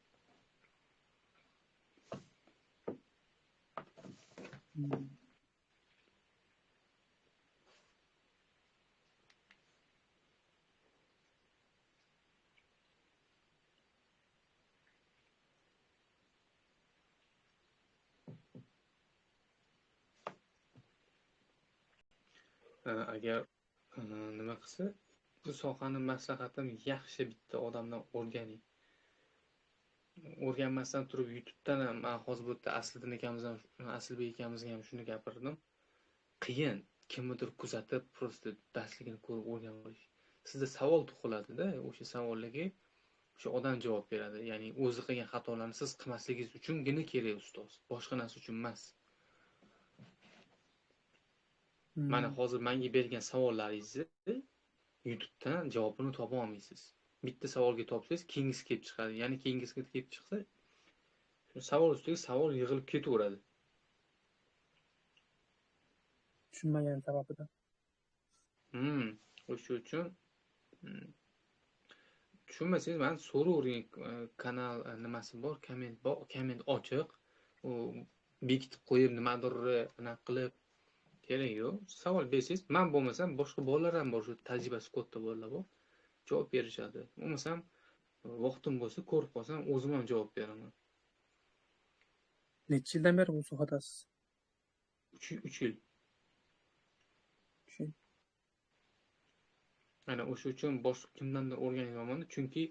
[SPEAKER 2] Agar nima qilsa, bu sohani maslahatim yaxshi bitta odamdan o'rganing. O'rganmasdan turib YouTube'dan ham, men hozir bu yerda Asliddin akamiz ham, Asilbek akamizga ham shuni gapirdim. Qiyin kimnidir kuzatib, prosta darsligini ko'rib o'rganib olish. Sizda savol tug'iladi-da, o'sha savollarga o'sha odam javob beradi. Ya'ni o'zi qilgan xatolarni siz qilmasligingiz uchungina kerak ustoz, boshqa narsa uchun emas. Mana hozir menga bergan savollaringizni YouTube'dan javobini topa olmaysiz. Bitta savolga topsangiz, keyingisi kelib chiqadi. Ya'ni keyingisi kelib chiqsa, shu savol ustiga savol yig'ilib ketaveradi.
[SPEAKER 6] Tushunmagan sababidan.
[SPEAKER 2] O'sha uchun tushunmasangiz mani so'ravering, kanal nimasi bor, komment bor, komment ochiq. U bekitib qo'yib nimadir anaqa qilib kerak yo'q. Savol bersangiz, men bo'lmasam boshqa bolalar ham bor, shu tajribasi katta bolalar bor. Javob berishadi. Bo'lmasam vaqtim bo'lsa ko'rib qolsam o'zim ham javob beraman.
[SPEAKER 6] Necha yildan beri bu sohadasiz?
[SPEAKER 2] 3 yil.
[SPEAKER 6] 3 yil.
[SPEAKER 2] Ana o'sha uchun boshqa kimdandir o'rganyapman, chunki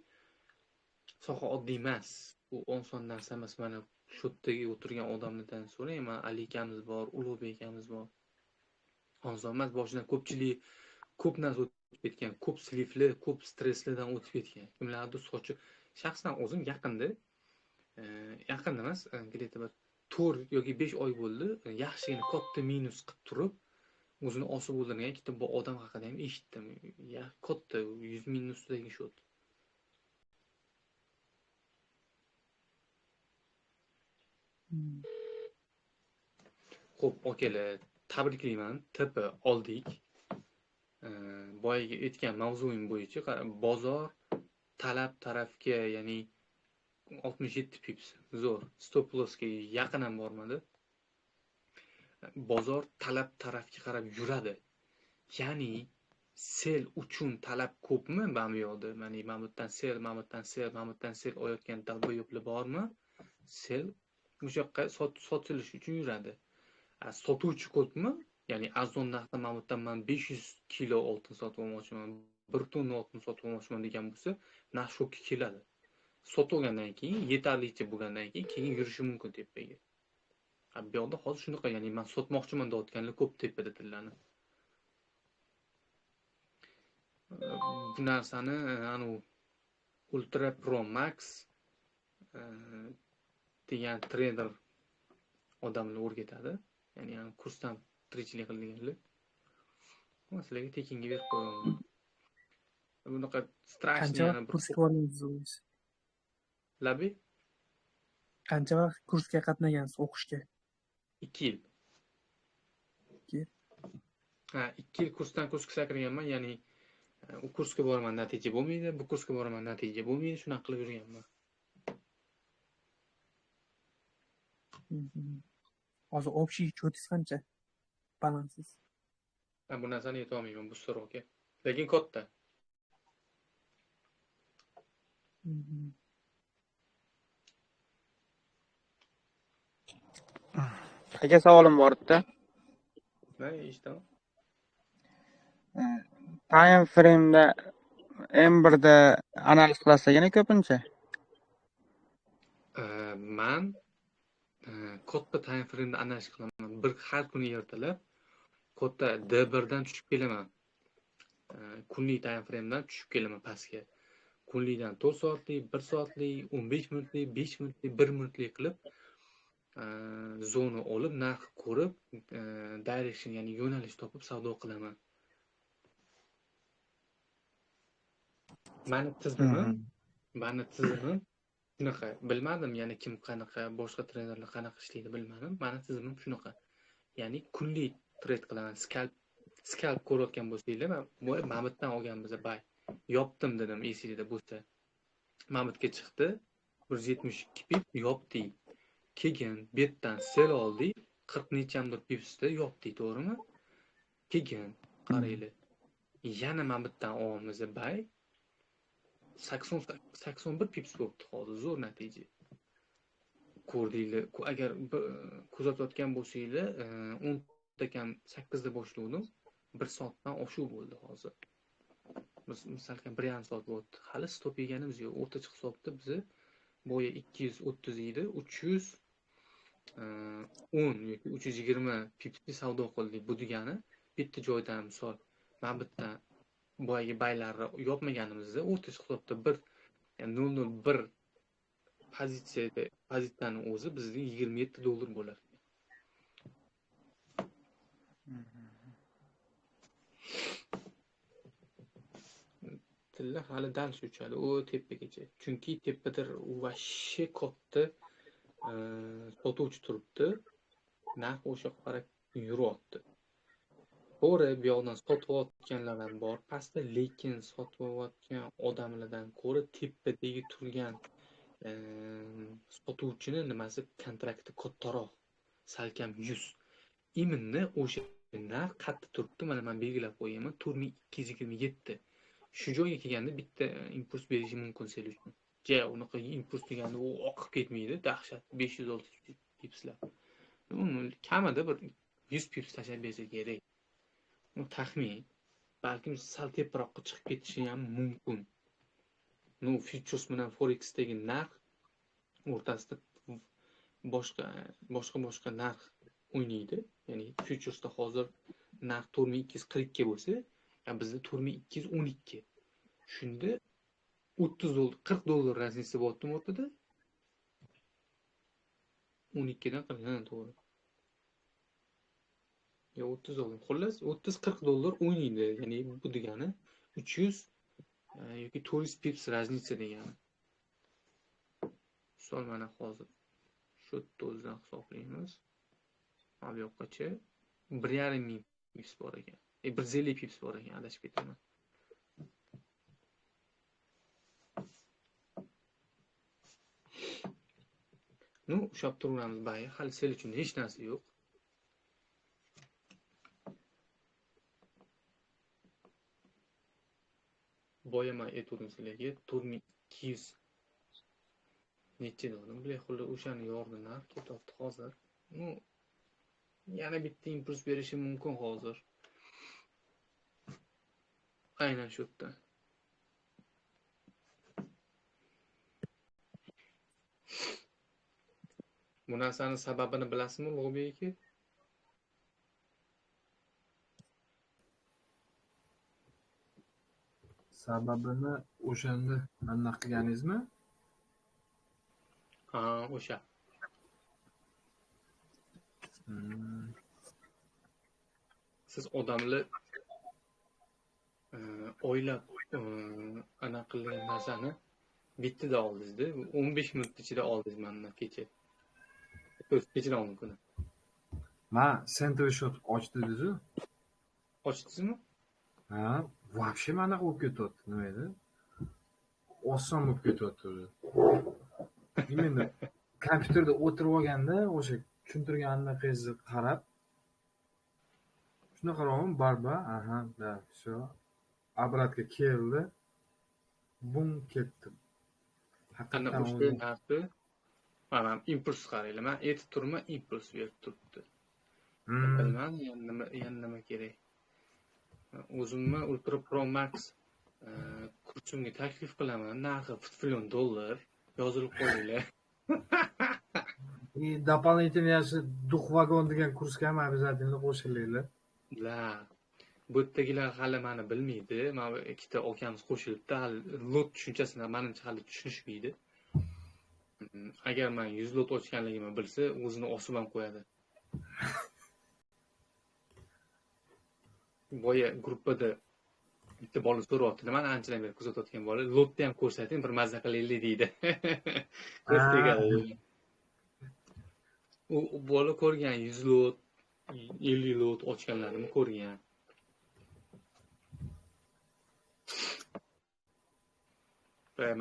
[SPEAKER 2] soha oddiy emas. U oson narsa emas. Mana shu yerdagi o'tirgan odamlardan so'rang, mana Ali akamiz bor, Ulug'bek akamiz bor. Oson emas, boshidan ko'pchilik ko'p narsa o'tib ketgan, ko'p slifli, ko'p stresslardan o'tib ketgan. Kimlardir sochi, shaxsan o'zim yaqinda, yaqinda emas, где-то bir 4 yoki 5 oy bo'ldi, yaxshigina katta minus qilib turib, o'zini osib o'ldirgan ikkita odam haqida ham eshitdim. Katta 100 ming ustidagi shot. Xo'p, akalar, tabriklayman. TP oldik. Boyagi aytgan mavzuim bo'yicha bozor talab tarafga, ya'ni 67 pips zo'r. Stop lossga yaqin ham bormadi. Bozor talab tarafga qarab yuradi. Ya'ni sell uchun talab ko'pmi mana bu yoqda? Ya'ni mana bu yerdan sell, mana bu yerdan sell, mana bu yerdan sell olayotgan dalboyoblar bormi? Sell o'sha yoqqa sotilish uchun yuradi. Sotuvchi ko'pmi? Ya'ni arzon narxda mana bu yerdan men 500 kilo oltin sotib olmoqchiman, 1 tonna oltin sotib olmoqchiman degan bo'lsa, narx shokka keladi. Sotib olgandan keyin, yetarlicha bo'lgandan keyin yurishi mumkin tepaga. Bu yoqda hozir shunaqa, ya'ni men sotmoqchiman deyotganlar ko'p tepada tillani. Bu narsani anu Ultra Pro Max degan trader odamlar o'rgatadi. Ya'ni kursdan tirikchilik qilganlar. Sizlarga tekinga berib qo'yaman. Bunaqa strashni yana bir
[SPEAKER 6] kursga borgansiz.
[SPEAKER 2] Labi?
[SPEAKER 6] Qancha vaqt kursga qatnagansiz o'qishga?
[SPEAKER 2] 2 yil.
[SPEAKER 6] 2 yil.
[SPEAKER 2] Ha, 2 yil kursdan kursga sakraganman, ya'ni u kursga boraman, natija bo'lmaydi, bu kursga boraman, natija bo'lmaydi, shunaqa qilib yurganman.
[SPEAKER 6] Hozir общий cho'tingiz qancha? Balansiz.
[SPEAKER 2] Men bu narsani ayta olmayman, bu sir aka. Lekin katta.
[SPEAKER 4] Aka, savolim bor edi.
[SPEAKER 2] Nima eshitaman?
[SPEAKER 4] Time frame'da M1da analiz qilasizmi ko'pincha?
[SPEAKER 2] Men katta time frame'da analiz qilaman. Bir har kuni ertalab katta D1 dan tushib kelaman. Kunlik time frame'dan tushib kelaman pastga. Kunlikdan 4 soatlik, 1 soatlik, 15 minutlik, 5 minutlik, 1 minutlik qilib zona olib, narx ko'rib, direction, ya'ni yo'nalish topib savdo qilaman. Mani tizimim shunaqa. Bilmadim, ya'ni kim qanaqa, boshqa trenerlar qanaqa ishlaydi bilmadim. Mani tizimim shunaqa. Ya'ni kunlik trade qilaman. Scalp ko'rayotgan bo'lsanglar, men Mamitdan olganmiz bay. Yopdim dedim, esingizda bo'lsa. Mamitga chiqdi, 172 pip yopdik. Keyin bu yerdan sell oldik, 40 nechamdir pipsda yopdik, to'g'rimi? Keyin qaranglar, yana Mamitdan olamiz bay. 81 pips bo'libdi hozir, zo'r natija. Ko'rdinglar, agar kuzatayotgan bo'lsanglar, 10 ta kam 8 da boshlovdim, 1 soatdan oshiq bo'ldi hozir. Biz masalan 1,5 soat bo'ldi. Hali stop yeganimiz yo'q. O'rtacha hisobda bizni boya 230 edi, 310 yoki 320 pipsli savdo qildik. Bu degani bitta joydan misol mana bitta boyagi baylarni yopmaganimizda o'rtacha hisobda 1.001 pozitsiyani o'zi bizga $27 bo'lar. Tilla hali dal uchadi u tepagacha. Chunki tepada vashshe katta sotuvchi turibdi. Narx o'sha qarab yuryapti. To'g'ri, bu yoqdan sotayotganlar ham bor pastda, lekin sotayotgan odamlardan ko'ra tepadagi turgan sotuvchini nimasi kontrakti kattaroq, salkam 100. Именно o'sha narx qayerda turibdi, mana men belgilab qo'yganman, 4227. Shu joyga kelganda bitta impuls berishi mumkin sel uchun. Ja, unaqa impuls deganda u oqib ketmaydi, dahshat 500-600 pipslar. Uni kamida bir 100 pips tashlab bersa kerak. U taxmin, balkim sal teparoqqa chiqib ketishi ham mumkin. No, futures bilan forexdagi narx o'rtasida boshqa narx o'ynaydi. Ya'ni futuresda hozir narx 4242 bo'lsa, bizda 4212. Shunda 30 dollar, 40 dollar разница bo'lyaptimi o'rtada? 12 dan 40, ha, to'g'ri. Yo 30 dollar. Xullas 30-40 dollar o'ynaydi. Ya'ni bu degani 300 yoki 400 pips разница degani. Misol mana hozir shu o'zidan hisoblaymiz. Mana bu yoqqacha 1,5 ming pips bor ekan. 150 pips bor ekan, adashib ketaman. Ну, ushlab turaveramiz bayi. Hali sel uchun hech narsa yo'q. Boya men aytgandim sizlarga 4200 necha dedim, bular xullas o'shani yordi narx ketyapti hozir. Ну, yana bitta impuls berishi mumkin hozir. Aynan shu yerda. Bu narsani sababini bilasizmi, Ulug'bek aka?
[SPEAKER 5] Sababini o'shanda aniq qilganingizmi?
[SPEAKER 2] Ha, o'sha. Siz odamlar oylab ana qilgan narsani bittada oldingizda, 15 minut ichida oldingiz mendan kecha. Kechadan oldin kuni.
[SPEAKER 5] Men center shot ochdi dediz-ku.
[SPEAKER 2] Ochdingizmi?
[SPEAKER 5] Ha, вообще mana bo'lib ketyapti, nima edi? Oson bo'lib ketyapti. Именно kompyuterda o'tirib olganda o'sha tushuntirganini qizni qarab shunaqa qarayapman, barba, aha, да, всё. Обратga keldi. Bum ketdi.
[SPEAKER 2] Haqiqatan o'sha narsa mana impuls qaranglar, men aytib turman, impuls berib turibdi. Bilmadim, yana nima kerak. O'zimni Ultra Pro Max kursimga taklif qilaman. Narxi $1 million. Yozilib qo'yinglar.
[SPEAKER 5] И дополнительно дух vagon degan kursga ham обязательно qo'shilinglar.
[SPEAKER 2] La. Bu yerdagilar hali meni bilmaydi. Mana ikkita akamiz qo'shilibdi. Hali lot tushunchasini menimcha hali tushunishmaydi. Agar men 100 lot ochganligimni bilsa, o'zini osib ham qo'yadi. Boya gruppada bitta bola so'rayapti, nimani anchadan beri kuzatayotgan bola, lotni ham ko'rsating, bir mazza qilaylik deydi. Ko'z tegadi. U bola ko'rgan 100 lot, 50 lot ochganlarini ko'rgan.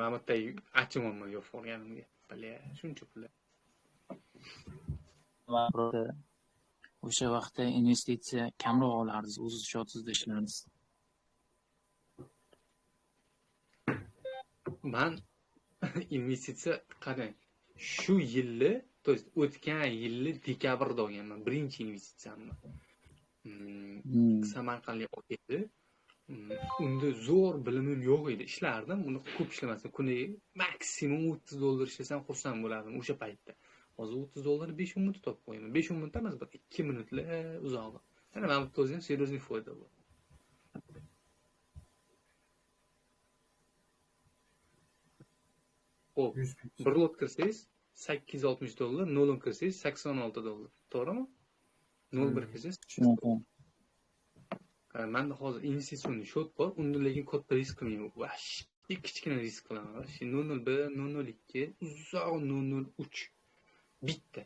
[SPEAKER 2] Mana bu yerda achinmayman yo'q olganimga. Bale, shuncha pul.
[SPEAKER 1] O'sha vaqtda investitsiya kamroq olardingiz, o'ziz shotsizda ishlardingiz.
[SPEAKER 2] Men investitsiya qarang, shu yilni, to есть o'tgan yilni dekabrda olganman birinchi investitsiyamni. Samarqandlik aka edi. Unda zo'r bilimim yo'q edi. Ishlardim, uni ko'p ishlamasdim. Kuniga maksimum $30 ishlasam xursand bo'lardim o'sha paytda. Hozir $30 5-10 minutda topib qo'yaman. 5-10 minutda emas, bir 2 minutlar uzog'i. Mana men bu o'zi ham серьезный foyda bu. Xo'p, bir lot kirsangiz $860, 0.10 kirsangiz $86. To'g'rimi? 0.1 kirsangiz
[SPEAKER 1] shunaqa.
[SPEAKER 2] Menda hozir investitsion счет bor, unda lekin katta risk qilmayman. Vahshiy kichkina risk qilaman. Vahshiy 0.01, 0.02, uzoq 0.03 bitta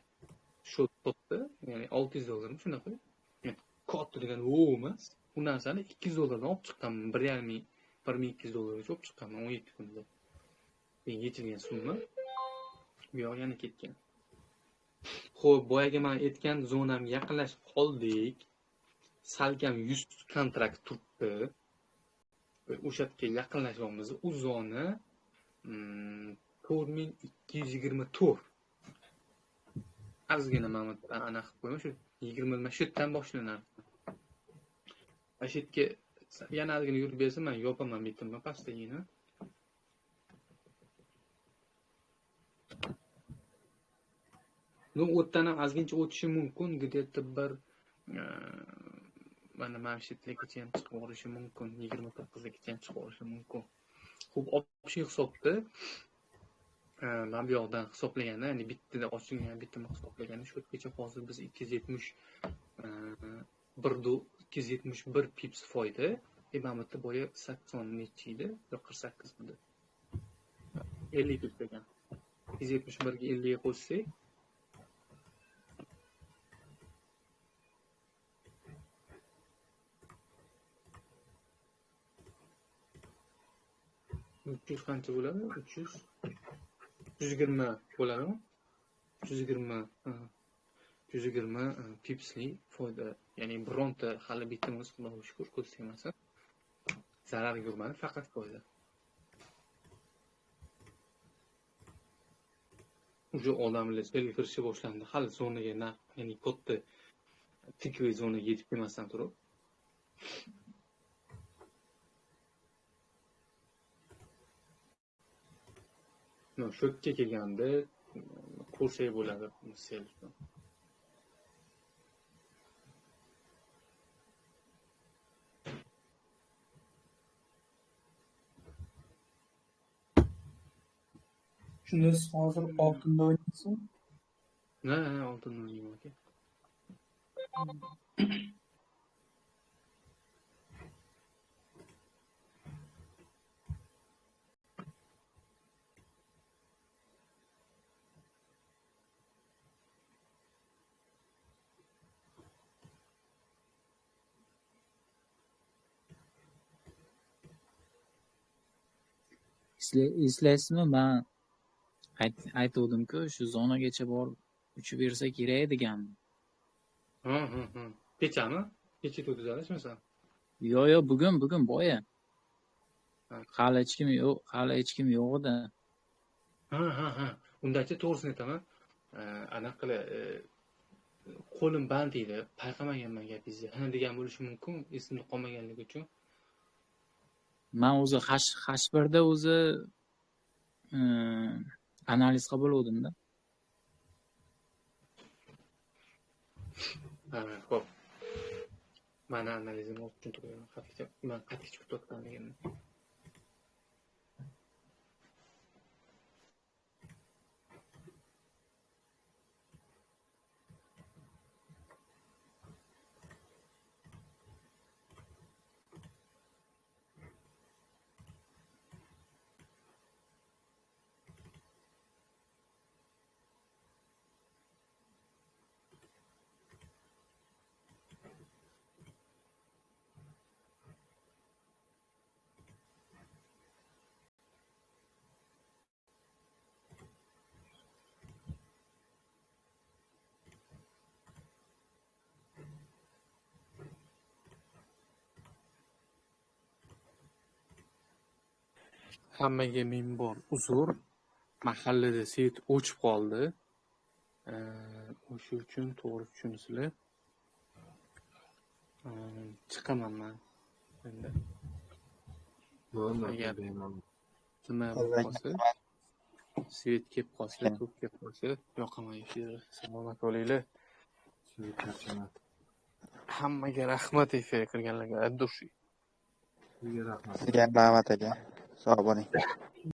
[SPEAKER 2] счет topdi, ya'ni $600 shunaqa. Katta degan o emas. U narsani $200 olib chiqqanman, 1,5 1200 dollargacha olib chiqqanman 17 kunda. Menga yechilgan summa bu yoq yana ketgan. Xo'p, boyagi men aytgan zonamga yaqinlashib qoldik. Salkam 100 kontrakt turibdi. O'sha yerga yaqinlashyapmiz. U zona 4224. Ozgina mana bu anaqa qilib qo'yaman, shu 20 mana shu yerdan boshlanadi. Mana shu yerga yana ozgina yurib bersa, men yopaman bitimni pastligini. Ну, o'tdan ham ozgincha o'tishi mumkin, где-то bir mana shu yergacha ham chiqib yuborishi mumkin, 29 gacha ham chiqib yuborishi mumkin. Xo'p, общий hisobda mana bu yoqdan hisoblaganda, ya'ni bittada ochilgan bitimni hisoblaganda shu yergacha hozir biz 271 pips foyda. Mana bu yerda boya 80 nechi edi? Yo'q, 48 edi. 50 pips ekan. 271 ga 50 ga qo'shsak 300 qancha bo'ladi? 320 bo'ladimi? 320 pipsli foyda. Ya'ni bironta hali bitimiz, Xudoga shukr, ko'z tegmasin, zarar ko'rmadi, faqat foyda. Уже odamlar selga kirishga boshlandi. Hali zonaga narx, ya'ni katta tikviy zonaga yetib kelmasdan turib. Shu yerga kelganda ko'rsak bo'ladi sel.
[SPEAKER 6] Shunda siz hozir oltinda o'ynaysizmi?
[SPEAKER 2] Ha, oltinda o'ynayman aka.
[SPEAKER 1] Eslaysizmi, men aytuvdim-ku, shu zonagacha borib uchib bersa kerak degandim.
[SPEAKER 2] Ha. Kechami? Kecha to'g'ri?
[SPEAKER 1] Yo'q, bugun boya. Hali hech kim yo'q, hali hech kim yo'q edi.
[SPEAKER 2] Ha. Undachi to'g'risini aytaman. Anaqa qilib qo'lim band edi, payqamaganman gapingizni. Ha degan bo'lishi mumkin, esimda qolmaganligi uchun.
[SPEAKER 1] Men o'zi H1da o'zi analiz qilib bo'ldim-da.
[SPEAKER 2] Ha, xo'p. Meni analizim olib tushuntirgan, men qat'iy kutayotganligimni. Hammaga ming bor uzr. Mahallada svet o'chib qoldi. O'sha uchun to'g'ri tushunsizlar. Chiqaman men endi.
[SPEAKER 5] Bo'ldi,
[SPEAKER 2] Agar nima bo'lib qolsa, svet kelib qolsa, tok kelib qolsa, yoqaman efirni. Salomat bo'linglar. Hammaga rahmat efirga kirganlarga. От души.
[SPEAKER 5] Sizga rahmat.
[SPEAKER 4] Sizga ham rahmat aka. Sog' bo'ling.